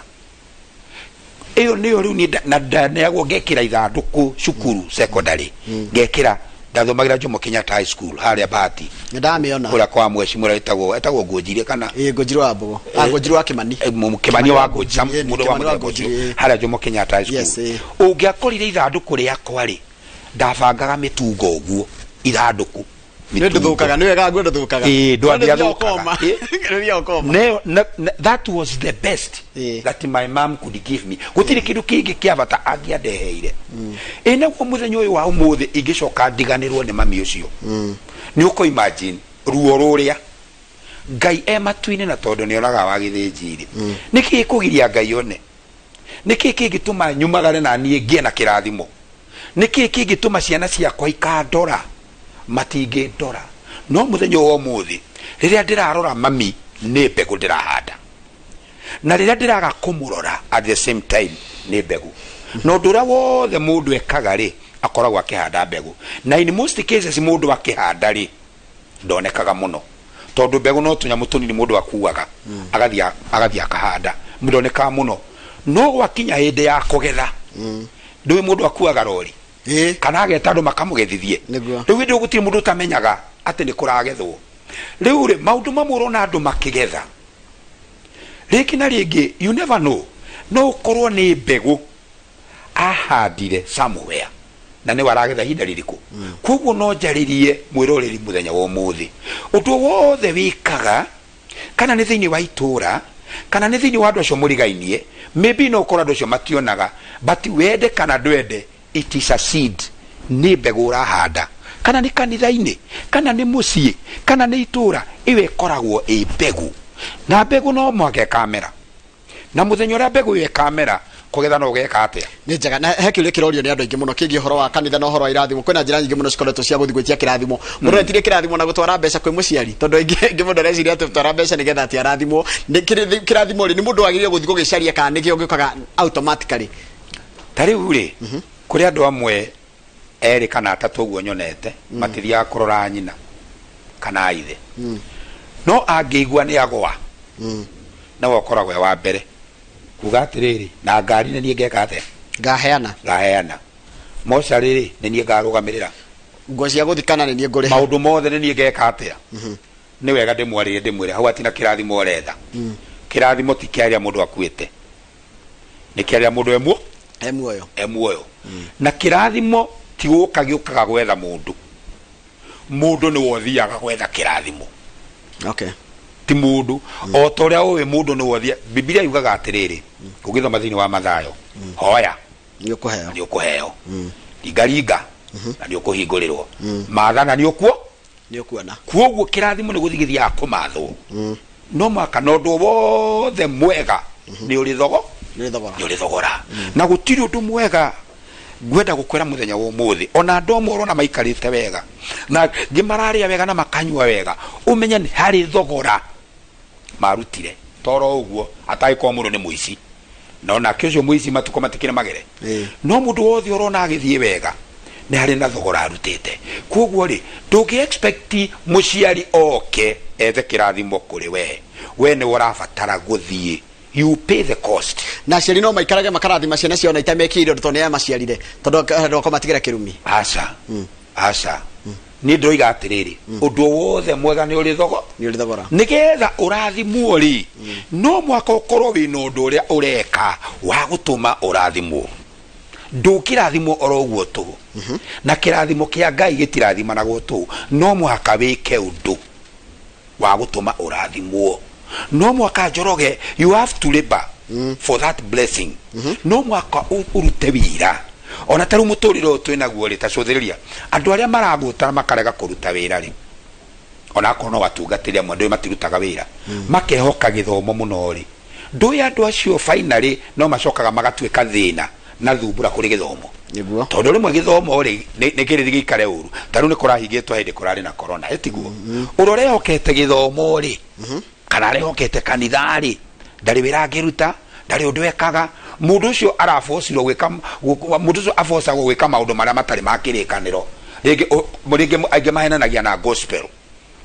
Ĩyo nĩyo rĩu niĩ na ndaneagwo ngekĩra ithandũkũ cukuru secondary, ngekĩra. Ndathomagĩra Jomo Kenyatta High School harĩa Bahati. Nĩ ndamĩona. Kũrĩa kwa mweci mũrĩa etagwo Ngũnjirie kana Ĩ, Ngũnjiri wa Mbogo. Ah, Ngũnjiri wa Kĩmani. Kĩmani wa Ngũnji, Ĩ, mũndũ wa Kĩmani wa mũthemba ũcio. Ngũnjiri, ĩ. Harĩa Jomo Kenyatta High School. Yes, ĩ. Ũngĩakorire ithandũkũ rĩakwa rĩ, ndabangaga mĩtungo ũguo ithandũkũ. Nĩ ndũthũkaga, nĩ wega nguo ndũthũkaga. Ĩ, No nĩ ndwathiathũkaga. ũthiaga ũkoma. Ĩ. Nĩ ũthiaga ũkoma. That was the best that my mom could give me. Gũtirĩ kĩndũ kĩngĩ kĩa bata angĩandeheire. Ĩ naguo mũthenya ũyũ wa ũmũthĩ ingĩcoka ndiganĩrwo nĩ mami ũcio, nĩ ũkũ imagine ruo rũrĩa. Ngai e matu-inĩ, na tondũ nĩ onaga wa gĩthĩnji rĩ, nĩ kĩĩ kũgiria Ngai one? Nĩ kĩĩ kĩngĩtũma nyumagare na niĩ ngĩe na kĩrathimo? Nĩ kĩĩ kĩngĩtũma ciana ciakwa ikandora? Matingĩndora. No mũthenya wa ũmũthĩ rĩrĩa ndĩrarora mami, nĩ mbegũ ndĩrahanda, na rĩrĩa ndĩraga kũmũrora at the same time nĩ mbegũ. Na ũndũ ũrĩa wothe mũndũ ekaga rĩ, akoragwo akĩhanda mbegũ, na in most cases mũndũ akĩhanda rĩ, ndonekaga mũno, tondũ mbegũ no tũnyamũ tũnini mũndũ akuaga agathiĩ akahanda, ndonekaga mũno. No gwakinya hĩndĩ ya kũgetha, ndũĩ mũndũ akuaga rori kana ageta andũ makamũgethithie. Nĩguo. Rĩu hĩndĩ ĩyo gũtirĩ mũndũ ũtamenyaga atĩ nĩ kũragethwo. Rĩu rĩ, maũndũ mamwe ũrona andũ makĩgetha rĩngĩ na rĩngĩ, you never know, no ũkorwo nĩ mbegũ ahandire somewhere na nĩwe aragetha ihinda rĩrĩkũ. Koguo no njarĩrie mwĩroreri mũthenya wa ũmũthĩ, ũndũ wothe wĩkaga, kana nĩ thĩinĩ wa itũra, kana nĩ thĩinĩ wa andũ acio mũrigainie, maybe no ũkorwo andũ acio mationaga, but wende kana ndwende, it is a seed, nĩ mbegũ ũrahanda, kana nĩ kanitha-inĩ, kana nĩ mũciĩ, kana nĩ itũra, ĩyo ĩkoragwo ĩ mbegũ, na mbegũ no mũhaka ĩkamera, na mũthenya ũrĩa mbegũ ĩyo ĩkamera, kũgetha no ũgeka atĩa? Nĩ njega. Na he kĩũria kĩrorio nĩ andũ aingĩ mũno kĩgiĩ ũhoro wa kanitha na ũhoro wa irathimo. Kwĩna njĩra nyingĩ mũno cikoretwo cia gũthiĩ gwĩtia kĩrathimo. Mũndũ etirie kĩrathimo na gũtwara mbeca kwĩ mũciari, tondũ aingĩ mũndũ areciria atĩ gũtwara mbeca nĩgetha atĩ arathimwo. Nĩ kĩrathimo rĩ, nĩ mũndũ wagĩrĩire gũthiĩ gũgĩcaria kana nĩkĩo gĩũkaga automatically? Ta rĩu rĩ, kũrĩ andũ amwe erĩ kana atatũ ũguo nyonete matithiaga kũrora nyina kana ithe, no angĩigua nĩ agwa, nawe ũkoragwo e wa mbere kuga atĩrĩrĩ, na ngari nĩ niĩ ngeka atĩa? Ngaheana. Ngaheana mocarĩ rĩ, nĩ niĩ ngarũgamĩrĩra. Nguo cia gũthikana nĩ niĩ ngũrĩha. Maũndũ mothe nĩ niĩ ngeka atĩa. Nĩ wega ndĩmwarĩrie ndĩmwĩre hau atina kĩrathimo ũretha. Kĩrathimo ti kĩa arĩa mũndũ akuĩte, nĩ kĩa arĩa mũndũ emuo E muoyo. E muoyo. Na kĩrathimo ti gũka gĩũkaga gwetha mũndũ, mũndũ nĩwe ũthiaga gwetha kĩrathimo. Ti mũndũ o ta ũrĩa ũĩ mũndũ nĩwe ũthia. Bibilia yugaga atĩrĩrĩ, ũgĩthoma thĩinĩ wa Mathayo, hoya Nĩ ũkũheo. Nĩ ũkũheo, ringaringa na nĩ ũkũhingũrĩrwo, mathana nĩ ũkuo Nĩ ũkuona. Kuoguo kĩrathimo nĩ gũthiĩ gĩthiaga kũmathwo, no mwaka na ũndũ wothe mwega nĩ ũrĩ thogo Nĩ thogora. Nĩ ũrĩ thogora, na gũtirĩ ũndũ mwega ngwenda gũkwĩra mũthenya wa ũmũthĩ. Ona andũ amwe ũrona maikarĩte wega na ngĩ mararĩa wega na makanyua wega, ũmenye nĩ harĩ thogora marutire. Toro ũguo atagĩkorwo mũndũ nĩ mũici, no nake ũcio mũici matukũ matikĩrĩ magere. No mũndũ wothe ũrona agĩthiĩ wega nĩ harĩ na thogora arutĩte. Koguo rĩ, ndũngĩ expect mũciari oke ethe kĩrathimo kũrĩ we, we nĩ ũrabatara gũthiĩ, you pay the cost. Na aciari no maikarage makarathima ciana ciao na itamekĩire ũndũ, tondũ nĩ maciarire, tondũ andũ akwa matigĩra kĩrumi? Aca, aca, niĩ ndĩroiga atĩrĩrĩ, ũndũ wothe mwega nĩ ũrĩ thogo Nĩ ũrĩ thogora. Nĩgetha ũrathimwo rĩ, no mwaka ũkorwo wĩna ũndũ ũrĩa ũreka wa gũtũma ũrathimwo. Ndũngĩrathimwo oro ũguo tũhũ, na kĩrathimo kĩa Ngai gĩtirathimanagwo tũhũ. No mũhaka wĩke ũndũ wa gũtũma ũrathimwo. No mwaka, Njoroge, you have to labor for that blessing. No mwaka ũrute wĩra. Ona ta rĩu mũtũrĩre ũyũ twĩnaguo rĩ, ta cũthĩrĩria andũ arĩa maragũtara makarega kũruta wĩra rĩ, ona akorwo no atungatĩri amwe ndũĩ matirutaga wĩra, makehoka gĩthomo mũno rĩ, ndũĩ andũ acio finally no macokaga magatuĩka thĩna na thumbura kũrĩ gĩthomo. Tondũ rĩmwe gĩthomo rĩ nĩ kĩrĩ gĩikare ũru. Ta rĩu nĩ kũrahingĩtwo hĩndĩ kũrarĩ na corona, ĩtiguo? Ũrĩa ũrehokete gĩthomo rĩ, kana arehokete kanitha rĩ, ndarĩ wĩra angĩruta, ndarĩ ũndũ ekaga. Mũndũ ũcio arabocirwo gwĩka, mũndũ ũcio abocagwo gwĩka maũndũ marĩa matarĩ ma kĩrĩkanĩro. Rĩngĩ rĩngĩ aingĩ mahenanagia na gospel,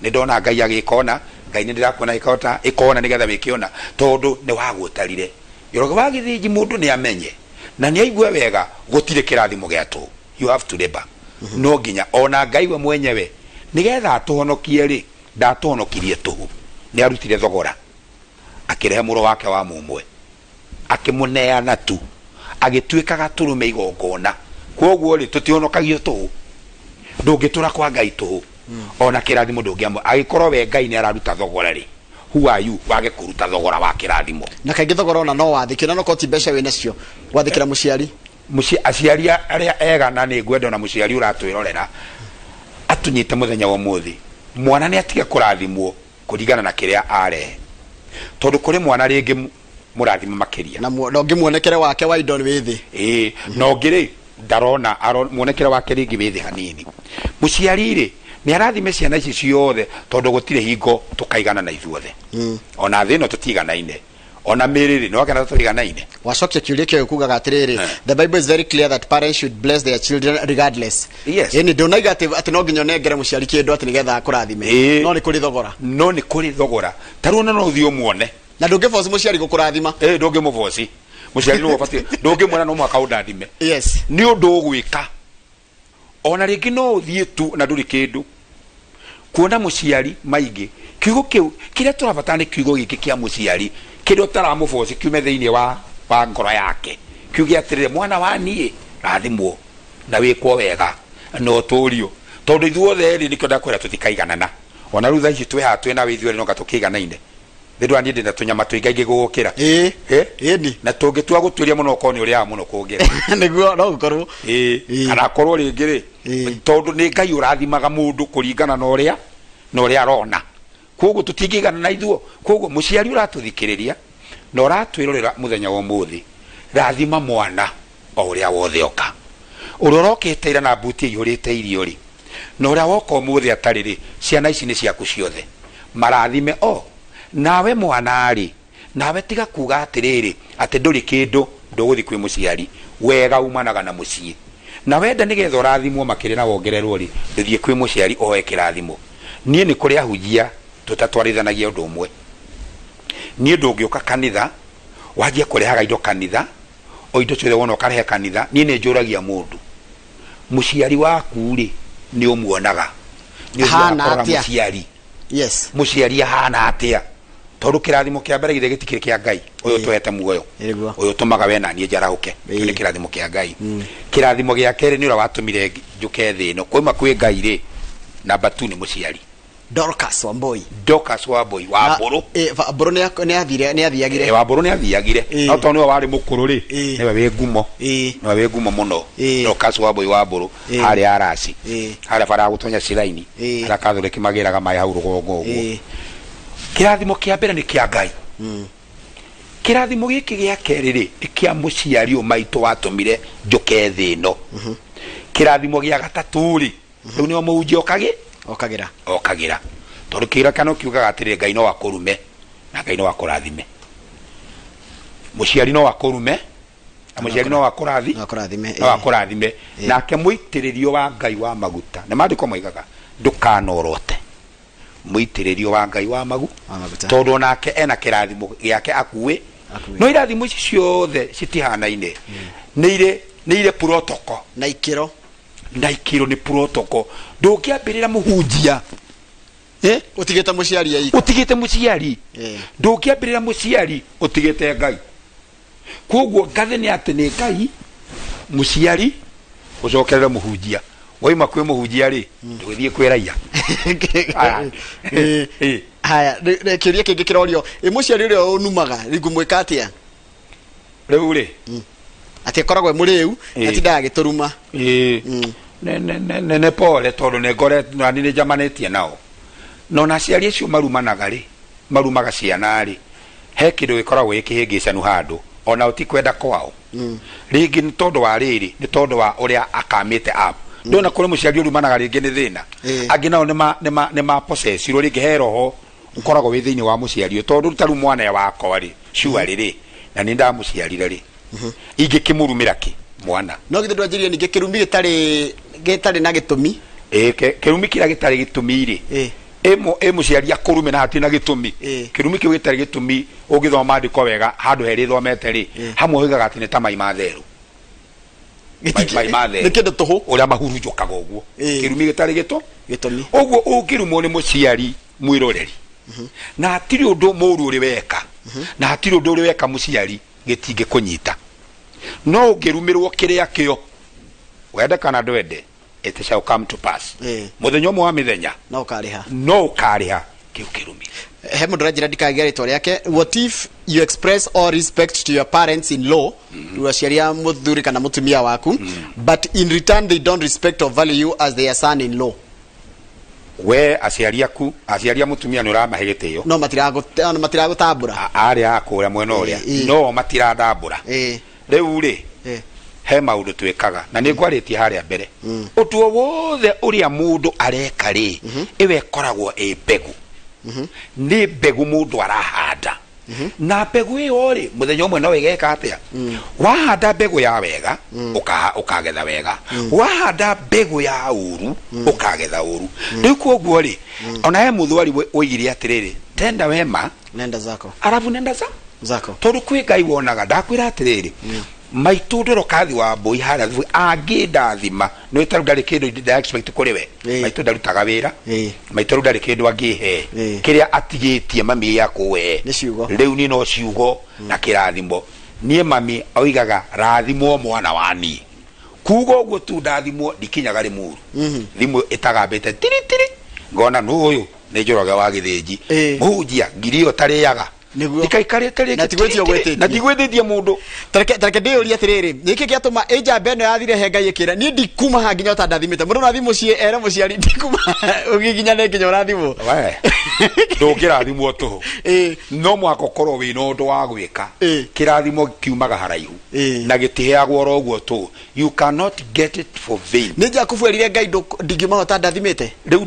nĩ ndona Ngai agĩkona, Ngai nĩ ndĩrakuona ĩkota ĩkona nĩgetha wĩke ona, tondũ nĩ wagũtarire. Njoroge wa Gĩthĩnji, mũndũ nĩ amenye na nĩ aigue wega, gũtirĩ kĩrathimo gĩa tũhũ. You have to labor. No nginya ona Ngai we mwenyewe nĩgetha atũhonokie rĩ, ndatũhonokirie tũhũ, nĩ arutire thogora, akĩrehe mũrũ wake wa mũmwe, akĩmũneana tu, agĩtuĩka gatũrũme igongona. Koguo rĩ, tũtihonokagio tũhũ, ndũngĩtũra kwa Ngai tũhũ, ona kĩrathimo ndũngĩamũ agĩkorwo we Ngai nĩ araruta thogora rĩ, who are you wage kũruta thogora wa kĩrathimo? Na kaingĩ thogora ona no wathĩkio, na no korwo ti mbeca wĩ nacio gwathĩkĩra mũciari. Mũciĩ aciari arĩa ega, na nĩ ngwenda ona mũciari ũratwĩrorera atũnyite mũthenya wa ũmũthĩ, mwana nĩ atige kũrathimwo kũringana na kĩrĩa arehe, tondũ kũrĩ mwana rĩngĩ mũrathime makĩria. Na ũngĩ muonekere wake wa indo wĩ thĩ. Ĩĩ, na ũngĩ rĩ ndarona muonekere wake rĩngĩ wĩ thĩ hanini. Mũciari rĩ, nĩ arathime ciana ici ciothe, tondũ gũtirĩ hingo tũkaigana na ithuothe. Ona thĩ ĩno tũtiganaine, ona mĩrĩ rĩ, nĩwakena tũtiganaine. Wacokia kiuria kĩu kugaga atĩrĩrĩ, the Bible is very clear that parents should bless their children regardless. Ĩni ndũnaiga atĩ no nginya ũnengere mũciari kĩndũ atĩ nĩgetha akũrathime. No nĩ kũrĩ thogora. No nĩ kũrĩ thogora. Ta rĩu ona no ũthiĩ ũmuone. Na ndũngĩboci mũciari gũkũrathima. Ĩ, ndũngĩmũboci mũciari, nĩwe ũbatiĩ, ndũngĩmwĩra no mũhaka ũndathime. Nĩ ũndũ ũgwĩka. Ona rĩngĩ no ũthiĩ tu na ndũrĩ kĩndũ kuona mũciari maingĩ. Kiugo kĩu kĩrĩa tũrabatara nĩ kiugo gĩkĩ kĩa mũciari, kĩrĩa ũtaramũboci, kiume thĩinĩ wa ngoro yake, kiuge atĩrĩrĩ, mwana wa niĩ, rathimwo na wĩkwo wega na ũtũrio, tondũ ithuothe rĩ, nĩkĩo ndakwĩra tũtikaiganana. Ona rĩu thaa ici twĩ haha twĩ nawe, ithuerĩ noga tũkĩiganaine. Nĩ ndona niĩ ndĩna tũnyama tũingaingĩ gũgũkĩra. Ĩni. Na tũngĩtua gũtuĩria mũno, okorwo nĩ ũrĩaga mũno kũngĩra. Nĩguo no gũkorwo. Kana akorwo rĩngĩ rĩ, tondũ nĩ Ngai ũrathimaga mũndũ kũringana na ũrĩa arona, koguo tũtingĩigana na ithuo. Koguo mũciari ũratũthikĩrĩria na ũratwĩrorera mũthenya wa ũmũthĩ, rathima mwana o ũrĩa wothe oka. Ũrĩa ũrokĩte ira na mbuti ĩihũrĩte irio rĩ, na ũrĩa woka ũmũthĩ atarĩ rĩ, ciana ici nĩ ciaku ciothe, marathime o nawe. Mwana rĩ, nawe tiga kuga atĩrĩrĩ atĩ ndũrĩ kĩndũ, ndũgũthiĩ kwĩ mũciari. Wega umanaga na mũciĩ, na wenda nĩgetha ũrathimwo makĩria na wongererwo rĩ, ndũthiĩ kwĩ mũciari oe kĩrathimo. Niĩ nĩ kũrĩ ahunjia tũtatwarithanagia ũndũ ũmwe. Niĩ ndũngĩũka kanitha wanjie kũrehaga indo kanitha, o indo ciothe wona ũkarehe kanitha. Niĩ nĩ njũragia mũndũ, mũciari waku rĩ, nĩ ũmuonaga? Nĩ ũthiaga Ahana kũrora atĩa? mũciari? Yes. Mũciari ahana atĩa? Tondũ kĩrathimo kĩa mbere githĩ gĩtikĩrĩ kĩa Ngai ũyũ tũhete muoyo, Nĩguo. ũyũ ũtũmaga we na niĩ njarahũke. Kĩu nĩ kĩrathimo kĩa Ngai. Kĩrathimo gĩa kerĩ nĩ ũrĩa watũmire njũke thĩ ĩno kwauma kwĩ Ngai rĩ, namba 2 nĩ mũciari. Dorcas Wambui. Dorcas Wambui wa Mbũrũ. Mbũrũ nĩ athire, nĩ athiagire. Wa Mbũrũ nĩ athiagire. No tondũ nĩwe warĩ mũkũrũ rĩ, nĩwe wĩ ngumo. Nĩwe wĩ ngumo mũno. Dorcas Wambui wa Mbũrũ harĩa Arasi. Harĩa bara ya gũtonya Ciraini. Harĩa Catholic magĩraga maĩ hau rũgongo ũguo. Kĩrathimo kĩa mbere nĩ kĩa Ngai. Kĩrathimo gĩkĩ gĩa kerĩ rĩ, nĩ kĩa mũciari ũyũ maitũ watũmire njũke thĩ ĩno. Kĩrathimo gĩa gatatũ rĩ, rĩu nĩo mũhunjia okagĩra. Okagĩra. Tondũ kĩririkano kiugaga atĩrĩrĩ, Ngai no akũrume na Ngai no akũrathime. Mũciari no akũrume na mũciari no akũrathi, no akũrathime, no akũrathime. Nake mũitĩrĩrio wa Ngai wa maguta, nĩ maandĩko moigaga ndũkanorote mũitĩrĩrio wa Ngai wa Wa maguta. Tondũ onake ena kĩrathimo gĩake akuĩ. Akuĩ. No irathimo ici ciothe citihanaine. Nĩ irĩ protocol. Na ikĩro. Na ikĩro nĩ protocol. Ndũngĩambĩrĩra mũhunjia. Ũtigĩte mũciari aika. Ũtigĩte mũciari. Ndũngĩambĩrĩra mũciari ũtigĩte Ngai. Koguo ngathĩ nĩ atĩ nĩ Ngai, mũciari, ũcokerere mũhunjia. Waima kwĩ mũhunjia rĩ, ndũgĩthiĩ kwĩ raia. Haya, kĩũria kĩngĩ kĩrorio, mũciari ũrĩa ũnumaga, rĩu ngũmwĩka atĩa? Rĩu rĩ? Atĩ akoragwo e mũrĩu, atindaga agĩtũruma. Nĩ pole tondũ nĩ ngoretwo na nĩ njamanĩtie nao. No na aciari acio marumanaga rĩ, marumaga ciana rĩ, he kĩndũ gĩkoragwo gĩ kĩhĩngĩcanu handũ, ona ti kwenda kwao. Rĩngĩ nĩ tondũ wa rĩrĩ, nĩ tondũ wa ũrĩa akamĩte up. Ndona kũrĩ mũciari ũrumanaga rĩngĩ nĩ thĩna. Angĩ nao nĩ ma possessirwo, rĩngĩ he roho ũkoragwo wĩ thĩinĩ wa mũciari ũyũ. Tondũ ta rĩu mwana wakwa rĩ, surely rĩ, na nĩ ndamũciarire rĩ, ingĩkĩmũrumĩra kĩ mwana? No githĩ ndwanjĩrire ningĩ kĩrumi gĩtarĩ na gĩtũmi? Kĩrumi kĩrĩa gĩtarĩ gĩtũmi rĩ, ĩ mũciari akũrume na hatirĩ na gĩtũmi. Kĩrumi kĩu gĩtarĩ gĩtũmi, ũngĩthoma maandĩko wega handũ herĩ thomete rĩ, hamwe hoigaga atĩ nĩ ta mai ma therũ. Mai ma therũ. Nĩ kĩndũ tũhũ. Ũrĩa mahurunjũkaga ũguo. Kĩrumi gĩtarĩ gĩtũmi. Ũguo ũngĩrumwo nĩ mũciari mwĩroreri, na hatirĩ ũndũ mũũru ũrĩ weka, na hatirĩ ũndũ ũrĩ weka mũciari, gĩtingĩkũnyita. No ũngĩrumĩrwo kĩrĩa kĩo, wende kana ndwende, it shall come to pass. Mũthenya ũmwe wa mĩthenya, No ũkarĩha. No ũkarĩha kĩu kĩrumi. He mũndũ ũranjĩra ndikagĩa rĩtwa rĩake. What if you express all respect to your parents in law, aciari a mũthuri kana mũtumia waku, but in return they don't respect or value you as their son in law? We aciari aku, aciari a mũtumia nĩ ũramahe gĩtĩo. No matiragũtambũra. Arĩa a kũrĩa mwena ũrĩa. No matirandambũra. Rĩu rĩ, he maũndũ twĩkaga na nĩ ngwarĩtie harĩa mbere. Ũndũ o wothe ũrĩa mũndũ areka rĩ, ĩwe ĩkoragwo ĩ mbegũ. Nĩ mbegũ mũndũ arahanda. Na mbegũ ĩyo rĩ, mũthenya ũmwe no ĩgeka atĩa? Wahanda mbegũ ya wega, ũkagetha wega. Wahanda mbegũ ya ũru, ũkagetha ũru. Rĩu koguo rĩ, ona he mũthwari oigire atĩrĩrĩ, tenda wema, nenda zako. Arabu nenda zako. Tondũ kwĩ Ngai wonaga, ndakwĩra atĩrĩrĩ, maitũ Ndorokathi wa Mbũi harĩa thutha, angĩndathima, nĩ tarĩu ndarĩ kĩndũ nda expect kũrĩ we. Maitũ ndarutaga wĩra. Maitũ rĩu ndarĩ kĩndũ angĩhe. Kĩrĩa atigĩtie mami gĩa kũhe. Nĩ ciugo. Rĩu niĩ no ciugo na kĩrathimo. Niĩ mami oigaga rathimwo mwana wa niĩ. Kuga ũguo tu ndathimwo ndikinyaga Rĩmuru. Thimũ ĩtagambĩte tiri tiri. Ngona nũ ũyũ nĩ Njoroge wa Gĩthĩnji. Mũhunjia ngiri ĩyo tarĩaga. Nĩguo. Ndikaikarĩte rĩngĩ Na tigwĩtio tiri, tiri. gwĩtĩtie. Na tigwĩtĩtie mũndũ. Tareke ndĩyũrie atĩrĩrĩ, nĩkĩ gĩatũma ĩnjamba ĩno yathire he Ngai ĩkĩra, niĩ ndikuma haha nginya ũtandathimĩte. Mũndũ no athiĩ mũciĩ ere mũciari ndikuma ũgĩginyane nginya ũrathimwo. We, ndũngĩrathimwo tũhũ. No mũhaka ũkorwo wĩna ũndũ wa gwĩka. Kĩrathimo kiumaga haraihu. Na gĩtiheagwo oro ũguo tũhũ. You cannot get it for vain. Nĩ Jakubu erire Ngai ndingiuma ũtandathimĩte? Rĩu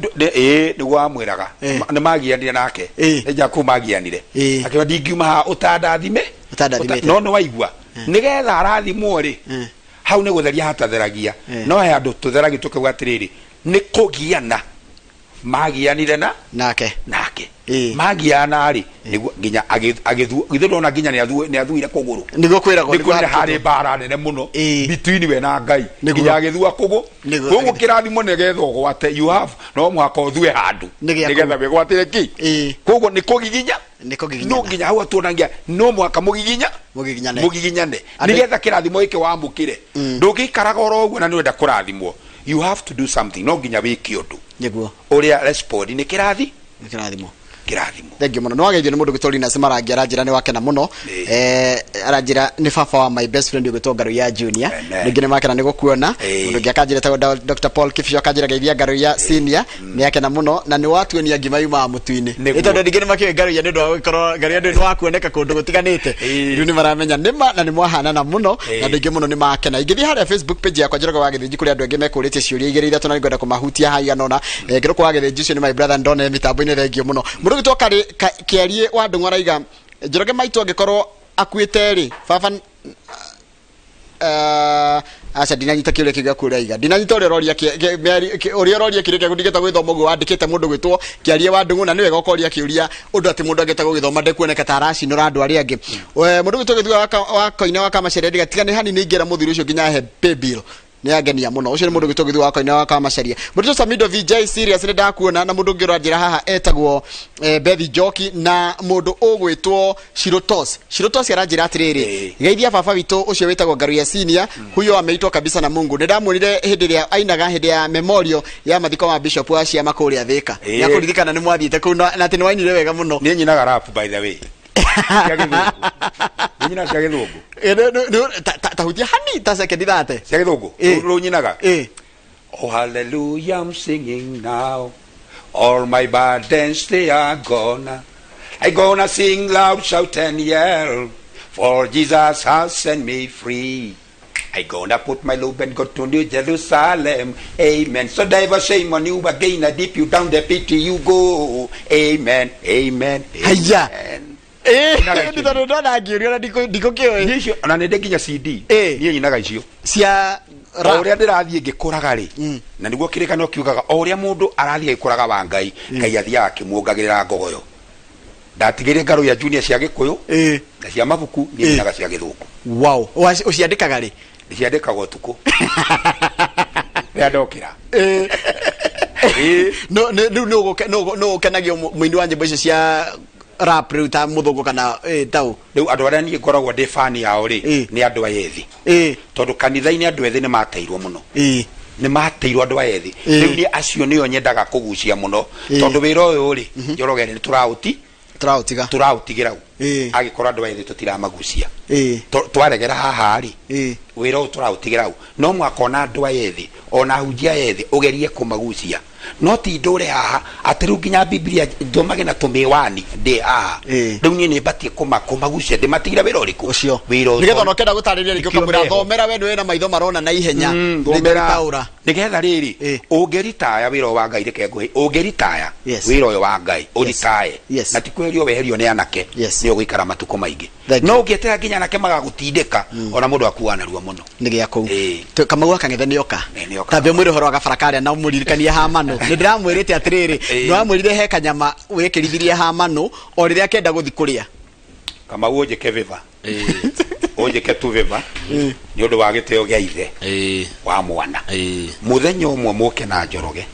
nĩguo amwĩraga. Nĩ magianire nake. Nĩ Jakubu magianire. Akiuga ndingiuma haha ũtandathime. Ũtandathimĩte. No nĩ waigua. Nĩgetha arathimwo rĩ, hau nĩ gũtheria hatatheragia. No he handũ tũtheragia tũkauga atĩrĩrĩ, nĩ kũgiana. Magianire na nake. Nake. Magiana rĩ nĩguo nginya agĩthuo githĩ ndona nginya nĩ athuire kũgũrũ. Nĩguo kwĩragwo nĩguo harĩ mbara nene mũno between we na Ngai nginya agĩthua kũgũ. Koguo kĩrathimo nĩgetha ũgwate you have no mũhaka ũthue handũ nĩgetha wĩgwatĩre kĩ. Koguo nĩ kũgiginya. No nginya hau atuonagia no mũhaka mũgiginya mũgiginyane nĩgetha kĩrathimo gĩkĩ wamũkĩre. Ndũngĩikaraga oro ũguo na nĩũrenda kũrathimwo. You have to do something no nginya wĩke ũndũ. Nĩguo ũrĩa respond nĩ kĩrathi nĩ kĩrathimo. Kĩrathimo. Thank you mũno. Nĩwageithio nĩ mũndũ gwĩtwo Linus Marangi aranjĩra nĩ wakena mũno. Aranjĩra nĩ baba wa my best friend ũgwĩtwo Ngaruiya Junior. Rĩngĩ nĩ makena nĩ gũkuona. Mũndũ ũngĩ akanjĩra etagwo Dr. Paul Kibicho akanjĩra geithia Ngaruiya Senior. Nĩ akena mũno na nĩ watuonia ngima yumaga mũtu-inĩ. Nĩ tondũ ningĩ nĩ makĩũĩ Ngaruiya nĩ ũndũ wa gũkorwo Ngaruiya nĩ wa kuoneka kũndũ gũtiganĩte. Rĩu nĩ maramenya nĩma na nĩ mwahanana mũno na andũ aingĩ mũno nĩ makena. Ingĩthiĩ harĩa Facebook page yakwa Njoroge wa Gĩthĩnji kũrĩ andũ aingĩ mekũrĩtie ciũria igĩrĩ ithatũ na nĩngwenda kũmahutia haigana ũna. Ngĩrũkũ wa Gĩthĩnji ũcio nĩ my brother ndone mĩtambo-inĩ thengio mũno. Mũndũ ũgwĩtwo Kĩarie wa Ndung'u araiga Njoroge maitũ angĩkorwo akuĩte rĩ baba aca ndinanyita kĩũria kĩu gĩaku ũraiga ndinanyita ũrĩa ũroria ũrĩa ũroria kĩũria gĩaku ndigĩta gwĩthoma ũguo wandĩkĩte mũndũ gwĩtwo Kĩarie wa Ndung'u na nĩ wega ũkoria kĩũria ũndũ atĩ mũndũ angĩta gũgĩthoma ndekuoneka ta aracinũra andũ arĩa angĩ. Mũndũ gwĩtwo Gĩthua wa Koine wa Kamacharia ndiga tiga nĩ hanini ingĩra mũthuri ũcio nginya ahe pay bill. Nĩ angenia mũno. Ũcio nĩ mũndũ gwĩtwo Gĩthua wa Koine wa Kamacharia. Mũndũ Samido VJ serious nĩ ndakuona na mũndũ ũngĩ ũranjĩra haha etagwo Bethi Njoki na mũndũ ũgwĩtwo Shirotos. Shirotos aranjĩra atĩrĩrĩ geithia baba witũ ũcio wĩtagwo Ngaruiya Senior huyo ameitwo kabisa na Mungu. Nĩ ndamuonire hĩndĩ ĩrĩa ainaga hĩndĩ ya memorial ya mathiko ma Bishop wa Ciama kũrĩa Thĩka. Nĩakũririkana nĩ mwathiĩte kũu na atĩ nĩ wainire wega mũno. Niĩ nyinaga rap by the way. Cia gĩthũngũ. Niĩ nyinaga cia gĩthũngũ. Tahutia hani ta second thate. Cia gĩthũngũ. Rũu nyinaga. Oh hallelujah I'm singing now. All my burdens they are gone. I gonna sing loud, shout and yell, for Jesus has sent me free. I gonna put my lobe and go to New Jerusalem. Amen. So diver shame on you again. I dip you down the pit you go. Amen. Amen. Amen. Nĩ tondũ ndona ngĩũria na ndikũkĩũĩ. Niĩ icio ona nĩ ndĩ nginya CD. Niĩ nyinaga icio. Cia o ũrĩa ndĩrathiĩ ngĩkũraga rĩ na nĩguo kĩrĩkanĩro kiugaga o ũrĩa mũndũ arathiĩ agĩkũraga wa Ngai Ngai athiaga akĩmuongagĩrĩra ngogoyo. Ndatigĩire Ngaruiya Junior cia Gĩkũyũ na cia mabuku niĩ nyinaga cia Gĩthũngũ. Wow. Ũciandĩkaga rĩ? Ciandĩkagwo ũtukũ. Rĩrĩa ndokĩra. No rĩu nĩ ũkenagio mũini wa nyĩmbo icio cia rap rĩu ta mũthũngũ kana tau. Rĩu andũ arĩa niĩ ngoragwo ndĩ fan yao rĩ nĩ andũ aya ethĩ. Tondũ kanitha-inĩ andũ ethĩ nĩ mateirwo mũno. Nĩ mateirwo andũ aya ethĩ. Rĩu niĩ acio nĩo nyendaga kũgucia mũno tondũ wĩra ũyũ rĩ Njoroge nĩ tũraũtiga tũraũtigĩra u agĩkorwo andũ aya ethĩ tũtiramagucia. Twaregera haha rĩ wĩra ũyũ tũraũtigĩra u no mũhaka ona andũ aya ethĩ ona ahunjia aya ethĩ ũgerie kũmagucia. No ti ndũre haha atĩ rĩu nginya Biblia thomage na tũmĩwani ndĩ haha. Rĩu niĩ nĩ batiĩ kũmagucia ndĩmatigĩre wĩra ũrĩkũ ũcio wĩra ũcio nĩgetha ona ũkĩenda gũtarĩria rĩngĩ ũkamwĩra thomera we nĩ wĩna maitho marona na ihenya thomera nĩgetha rĩrĩ ũngĩritaya wĩra wa Ngai reke ngũhe ũngĩritaya wĩra ũyũ wa Ngai ũritaye na ti kweherio weherio nĩ anake nĩ ũgũikara matukũ maingĩ no ũngĩetera nginya anake magagũtindĩka ona mũndũ akuaga narua mũno. Nĩ gĩa kũu Kamau wa Kang'ethe nĩoka tambia mwĩre ũhoro wa gabara karĩa na ũmũririkanie hamano. Nĩ ndĩramwĩrĩte atĩrĩrĩ nĩ wamwĩrire he kanyama wĩkĩrithirie hamano o rĩrĩa akĩenda gũthiĩ kũrĩa. Kamau ũnjĩke vĩva ũnjĩke tu vĩva nĩ ũndũ wa gĩtĩo gĩa ithe wa mwana. Mũthenya ũmwe mũke na Njoroge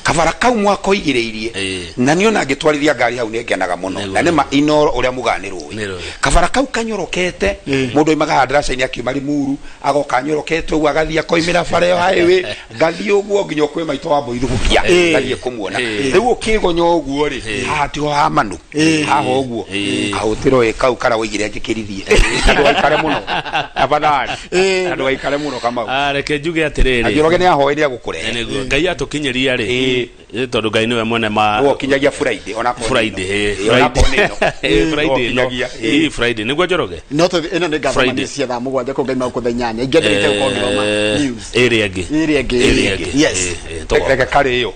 kabara kau mwakoigĩrĩirie na niĩ ona ngĩtwarithia ngari hau nĩ ngenaga mũno na nĩma Inoro ũrĩa mugaga nĩ rũĩ kabara kau kanyorokete mũndũ oimaga ndaraca-inĩ akiuma Limuru agoka anyorokete ũguo agathiĩ akoimĩra bara ĩyo highway ngathiĩ ũguo nginya kwĩ maitũ wa Mbũithũkia ngathiĩ kũmuona rĩu ũkĩgonya ũguo rĩ haha tiho hamanu haha ũguo kahũtĩro ĩ kau karĩa woigire njĩkĩrithie na ndũgaikare mũno afadhali na ndũgaikare mũno Kamau. Reke njuge atĩrĩrĩ Njoroge nĩ ahoe nĩ agũkũrehe nĩguo Ngai atũkinyĩria rĩ tondũ Ngai nĩwe mwene ma ũkinyagia Friday ona Friday Friday Friday nĩguo Njoroge no ĩno nĩ ngavana cia thaa mũgwanja kũu Ngai magũkũtha inyanya ingĩenderete gũkorwo ngĩthoma news ĩrĩa ĩngĩ ĩrĩa ĩngĩ yes reke karĩ ĩyo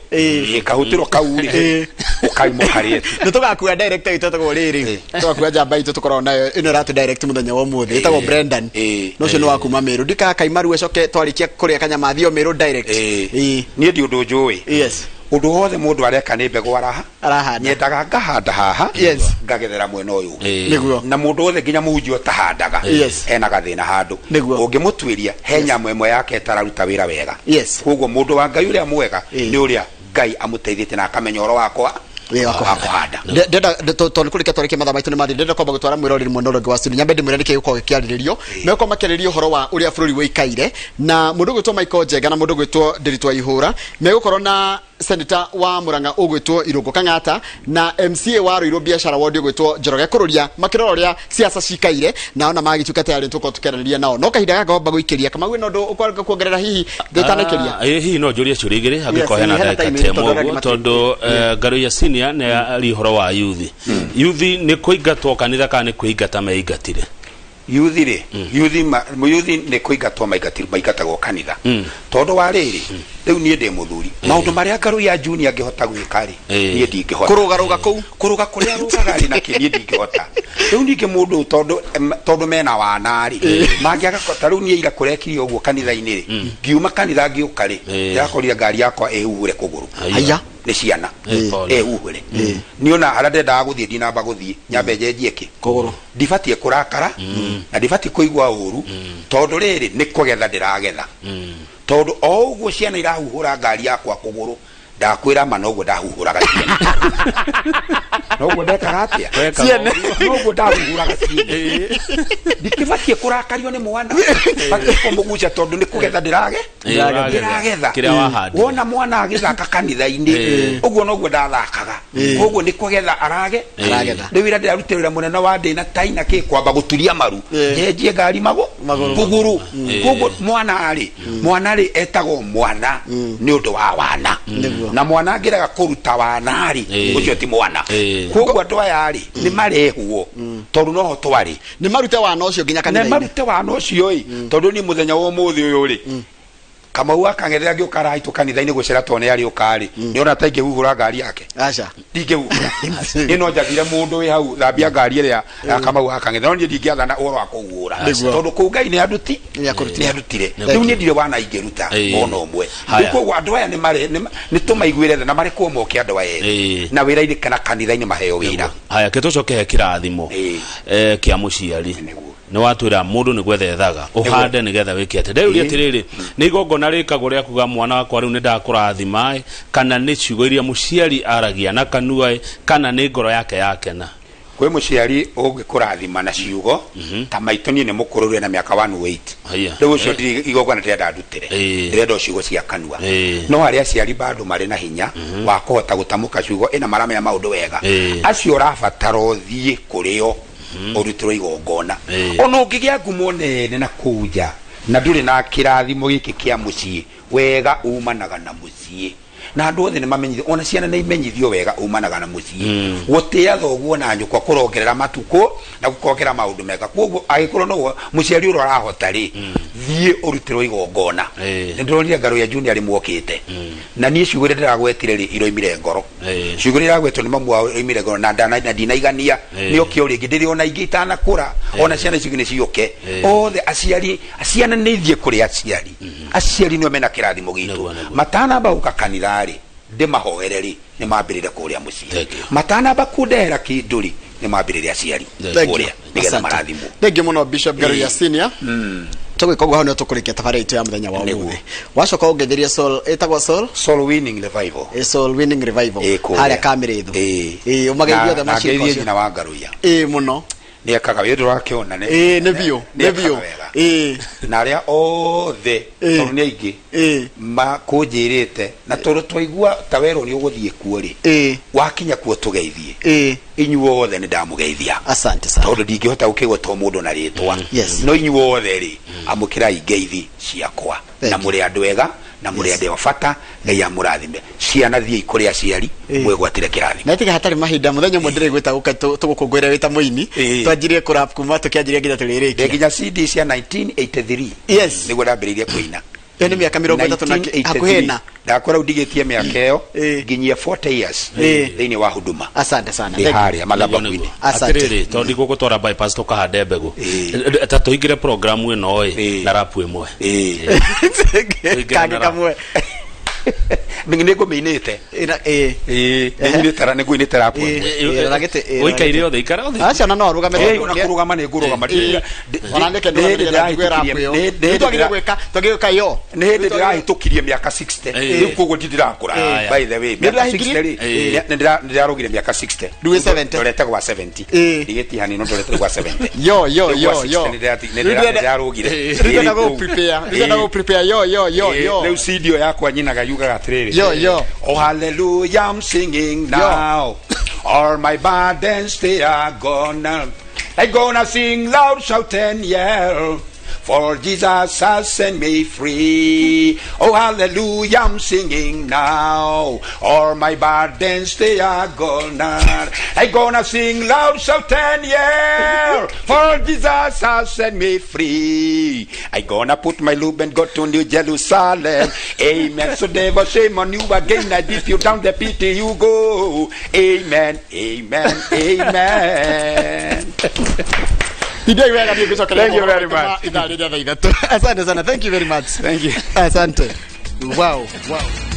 kahũtĩro kau rĩ ũkaimwo karĩe tu nĩ tũgakua director witũ etagwo rĩrĩ tũgakua njamba itũ tũkoragwo nayo ĩno ĩratũ direct mũthenya wa ũmũthĩ ĩtagwo Brendan no ũcio nĩ wa kuma Meru ndikakaima rĩu acoke twarĩkia kũrĩa kanyama athio Meru direct. Niĩ ndi ũndũ njũĩ yes Ũndũ wothe mũndũ areka nĩ mbegũ arahanda. Nyendaga ngahanda haha. Yes. Ngagethera mwena ũyũ. Nĩguo. Na mũndũ wothe nginya mũhunjia ũtahandaga. Yes. Ena gathĩna handũ. Nĩguo. Ũngĩmũtuĩria he nyamũ ĩmwe yake ĩtararuta wĩra wega. Yes. Koguo mũndũ wa Ngai ũrĩa mwega Ĩĩ. nĩ ũrĩa Ngai amũteithĩtie na akamenya ũhoro wakwa Wĩ wa wa kũhanda. Ndenda tondũ kũrĩkia twarĩkia mathaa maitũ nĩ mathiĩ, ndenda kwamba gũtwara mwĩroreri mwena ũrĩa ũngĩ wa studio, nyambe ndĩmwĩre nĩkĩ gĩgũkorwo gĩkĩarĩrĩrio. Megũkorwo makĩarĩrĩria ũhoro wa ũrĩa bũrũri ũikaire, na mũndũ ũgwĩtwo Michael Njenga na mũndũ ũgwĩtwo Ndiritu wa Ihũra megũkorwo na senator wa Murang'a ũgwĩtwo Irũngũ Kang'ata na MCA wa Ruiru Biashara Ward ũgwĩtwo Njoroge Kũrũria, makĩrora ũrĩa siasa cikaire, na ona magĩtuĩka tayarĩ tũkorwo tũkĩaranĩria nao. No kahinda gaka ngomba gũikĩria Kamau, ĩno ũndũ ũkwenda kuongerera hihi ndĩtanakĩria? Hihi no njũrie ciũria igĩrĩ angĩkorwo Yes, hena hena ndagĩka time ta tondũ ĩmwe arĩa ũguo, angĩ tondũ Ngaruiya Senior nĩ ari ũhoro wa yuthi. Yuthi nĩ kũingatwo kanitha kana nĩ kwĩingata meingatire? Yuthi rĩ, yuthi yuthi nĩ kũingatwo maingatagwo kanitha, tondũ wa rĩrĩ, rĩu niĩ ndĩ mũthuri, maũndũ marĩa Ngaruiya Junior angĩhota gwĩka rĩ, niĩ ndingĩhota. Kũrũgarũga kũu. Kũrũga kũrĩa arũgaga rĩ, nakĩ niĩ ndingĩhota. Rĩu ningĩ mũndũ tondũ mena wana rĩ, mangĩaga ta rĩu niĩ ira kũrekire ũguo kanitha-inĩ rĩ, ngiuma kanitha ngĩũka rĩ, ndĩrakorire ngari yakwa ĩhuhure kũgũrũ. Haya. Nĩ ciana. Pole. Ĩhuhure. Niĩ ona harĩa ndendaga gũthiĩ ndinamba gũthiĩ, nyambe njenjie kĩ Kũgũrũ. Ndibatiĩ kũrakara na ndibatiĩ kũigua ũru, tondũ rĩrĩ nĩ kũgetha ndĩragetha, tondũ o ũguo ciana irahuhũra ngari yakwa kũgũrũ, ndakwĩra ma noguo ndahuhũraga ciana, noguo ndekaga atĩa. Wekaga Ciana. Noguo ndahuhũraga ciana. Ndikĩbatiĩ kũrakario nĩ mwana, batiĩ kũmũgucia, tondũ nĩ kũgetha ndĩrage Ũragetha. ndĩragetha. Kĩrĩa wahandire. Wona mwana agĩthaka kanitha-inĩ ũguo noguo ndathakaga, koguo nĩ kũgetha arage. Aragetha. Rĩu ira ndĩrarutire wĩra mũnene wa ndĩ na tai na kĩ kwamba gũturia maru, njenjie ngari Magũrũ. kũgũrũ. Koguo mwana rĩ etagwo mwana nĩ ũndũ wa wana. Nĩguo. Na mwana angĩrega kũruta wana rĩ, ũcio ti mwana. Koguo andũ aya rĩ nĩ marehwo tondũ noho twarĩ. Nĩ marute wana ũcio nginya Na kanitha-inĩ. marute wana ũcio ĩ, tondũ niĩ mũthenya wa ũmũthĩ ũyũ rĩ, Kamau akang'ethera ngĩũka arahĩtũ kanitha-inĩ gũcera, tondũ nĩ arĩũka rĩ, nĩ ona ta ingĩhuhũra ngari yake. Aca. Ndingĩhuhũra. Niĩ no njathire mũndũ wĩ hau thambia ngari ĩrĩa ya Kamau akang'ethera, no niĩ ndingĩathana ũhoro wa kũhuhũra, Nĩguo. tondũ kũu Ngai nĩ anduti Nĩ akũrutire. nĩ andutire. Rĩu niĩ ndirĩ wana ingĩruta ona ũmwe. Haya. Rĩu koguo andũ aya nĩ tũmaiguĩre tha na marekwo moke andũ aya erĩ na wĩra-inĩ kana kanitha-inĩ maheo wĩra. Haya, ke tũcoke he kĩrathimo kĩa mũciari. Nĩguo. Nĩ watwĩra mũndũ nĩ gwethethaga ũhande nĩgetha wĩke atĩ ndĩrĩũria atĩrĩrĩ, nĩ igongona rĩkagwo rĩa kuga mwana wakwa rĩu nĩ ndakũrathima ĩ, kana nĩ ciugo iria mũciari aragia na kanua ĩ, kana nĩ ngoro yake yakena? Kwĩ mũciari ũngĩkũrathima na ciugo, ta maitũ niĩ nĩ mũkũrũ na mĩaka 108. Haya. Rĩu ũcio ndirĩ igongona ndĩrenda ndutĩre, ndĩrenda o ciugo cia kanua. No harĩ aciari bado marĩ na hinya wa kũhota gũtamũka ciugo ĩna maramenya maũndũ wega. Acio ũrabatara ũthiĩ kũrĩo ũrutĩrwo igongona. Ona ũngĩgĩa ngumo nene na kũu nja na ndũrĩ na kĩrathimo gĩkĩ kĩa mũciĩ, wega umanaga na mũciĩ, na andũ othe nĩ mamenyithio, ona ciana nĩ imenyithio wega umanaga na mũciĩ. Gũtĩa thoguo na nyũkwa kũrongerera matukũ na gũkongera maũndũ mega. Koguo angĩkorwo no mũciari ũrĩa ũrahota rĩ, thiĩ ũrutĩrwo igongona. Nĩ ndĩronire Ngaruiya Junior arĩ mwokĩte, na niĩ ciugo iria ndĩragwetire rĩ iroimire ngoro. Ciugo iria iragwetwo nĩ mamu wao iroimire ngoro, na na ndinaigania. Nĩ oke o rĩngĩ, ndĩrĩ ona ingĩ itanakũra, ona ciana icio ingĩ nĩ ciũke othe aciari. Ciana nĩ ithiĩ kũrĩ aciari, aciari nĩo mena kĩrathimo gitũ. Nĩguo, nĩguo. Matanamba gũka kanitha rĩ, ndĩmahoere rĩ, nĩ mambĩrĩre kũrĩa mũciĩ. Thank you. Matanamba kũndehera kĩndũ rĩ, nĩ mambĩrĩre aciari Thank you. kũrĩa nĩgetha Asante. marathimwo. Thank you mũno, Bishop Ngaruiya Senior. Tũgwĩka ũguo, hau nĩho tũkũrĩkia tabarĩra itũ ya mũthenya wa Nĩguo. ũmũthĩ. Wacoka ũngetherie Soul, ĩtagwo Soul. Soul Winning Revival. Soul Winning Revival. Kũrĩa. Harĩa Kamĩrĩthũ. Ũmageithie othe Na macirika ngeithie ũcio. nyina wa Ngaruiya. Ĩ mũno. Nĩ ekaga wĩra, ndũrakĩona nĩ Ĩ nĩ biũ, nĩ nĩ biũ. ekaga wega. Na arĩa othe, tondũ nĩ aingĩ makũnjĩrĩte, na tondũ twaigua ta werwo nĩ ũgũthiĩ kuo rĩ, wakinya kuo tũgeithie. Inyuothe nĩ ndamũgeithia. Asante sana. Tondũ ndingĩhota gũkĩgweta o mũndũ na rĩtwa. No inyuothe rĩ, amũkĩrai ngeithi ciakwa. Thank Na you. mũrĩ andũ ega na mũrĩ andũ a bata. Ngai amũrathime. Ciana, thiĩi kũrĩ aciari mwĩgwatĩre kĩrathimo. Na itiga hatarĩ mahinda, mũthenya ũmwe ndĩrĩgwĩta gũka tũgũkũngũĩre wĩ ta mũini. Twanjirie kũrap kuma tũkĩanjirie nginya Ndĩ tũrĩrĩkia. nginya CD cia 1983 nĩguo ndambĩrĩirie kũina. Ĩyo nĩ mĩaka 30 na hakuhĩ na Ndakora ndigĩtie mĩaka ĩyo nginyia 40 years thĩinĩ wa huduma. Asante sana. Ndĩ Thank you. harĩa mathabahu-inĩ. Asante. Atĩrĩrĩ, tondũ ndigũgũtwara bypass tũkahande mbegũ. Ta tũingĩre programu ĩno ĩ na rapu ĩmwe. Tũingĩre Kangĩ na kamwe. Nĩ ngũmĩinĩte. Ĩĩ. Ĩĩ, nĩ ngũinĩte rap ĩmwe. Rora gĩtĩ, ĩĩ, Ũikaire othe, ikara othe. Acio na no arũgame. Ĩĩ, ona kũrũgama nĩ ngũrũgama. Ona nĩke ndũgamĩrĩre na njigue rap ĩyo. Rĩu twagĩrĩire gwĩka, twagĩrĩire gwĩka yo. Nĩ hĩndĩ ndĩrahĩtũkirie mĩaka 60. Rĩu koguo ndĩrakũra. Ĩĩ. By the way, Nĩ mĩaka ndĩrahingirie? 60 rĩ, nĩ ndĩrarũgire mĩaka 60. Rĩu wĩ 70. Ndorete gwa 70. Ĩĩ. Ndigĩtiha no ndorete gwa 70. Yo yo Rĩu gwa yo yo. 60 nĩ ndĩrarũgire. Rĩu ndĩrenda gũ prepare. Rĩu ndĩrenda gũ prepare yo yo yo yo. Rĩu CD yakwa nyinaga yugaga atĩrĩrĩ. Yo yo. Oh hallelujah, I'm singing now. All my burdens they are gone now. I gonna sing loud, shout and yell. For Jesus has set me free. Oh hallelujah, I'm singing now. All my burdens they are gone now. I gonna sing loud, shout and yell. For Jesus has set me free. I gonna put my lube and go to New Jerusalem. Amen. So never shame on you again. I dip you down the pit you go. Amen. Amen. Amen. Ndio wega niĩ ngũcokeria. Thank you very much. Ithaa rĩrĩa thaa 3. Asante sana. Thank you very much. Thank you. Asante. Wow, wow.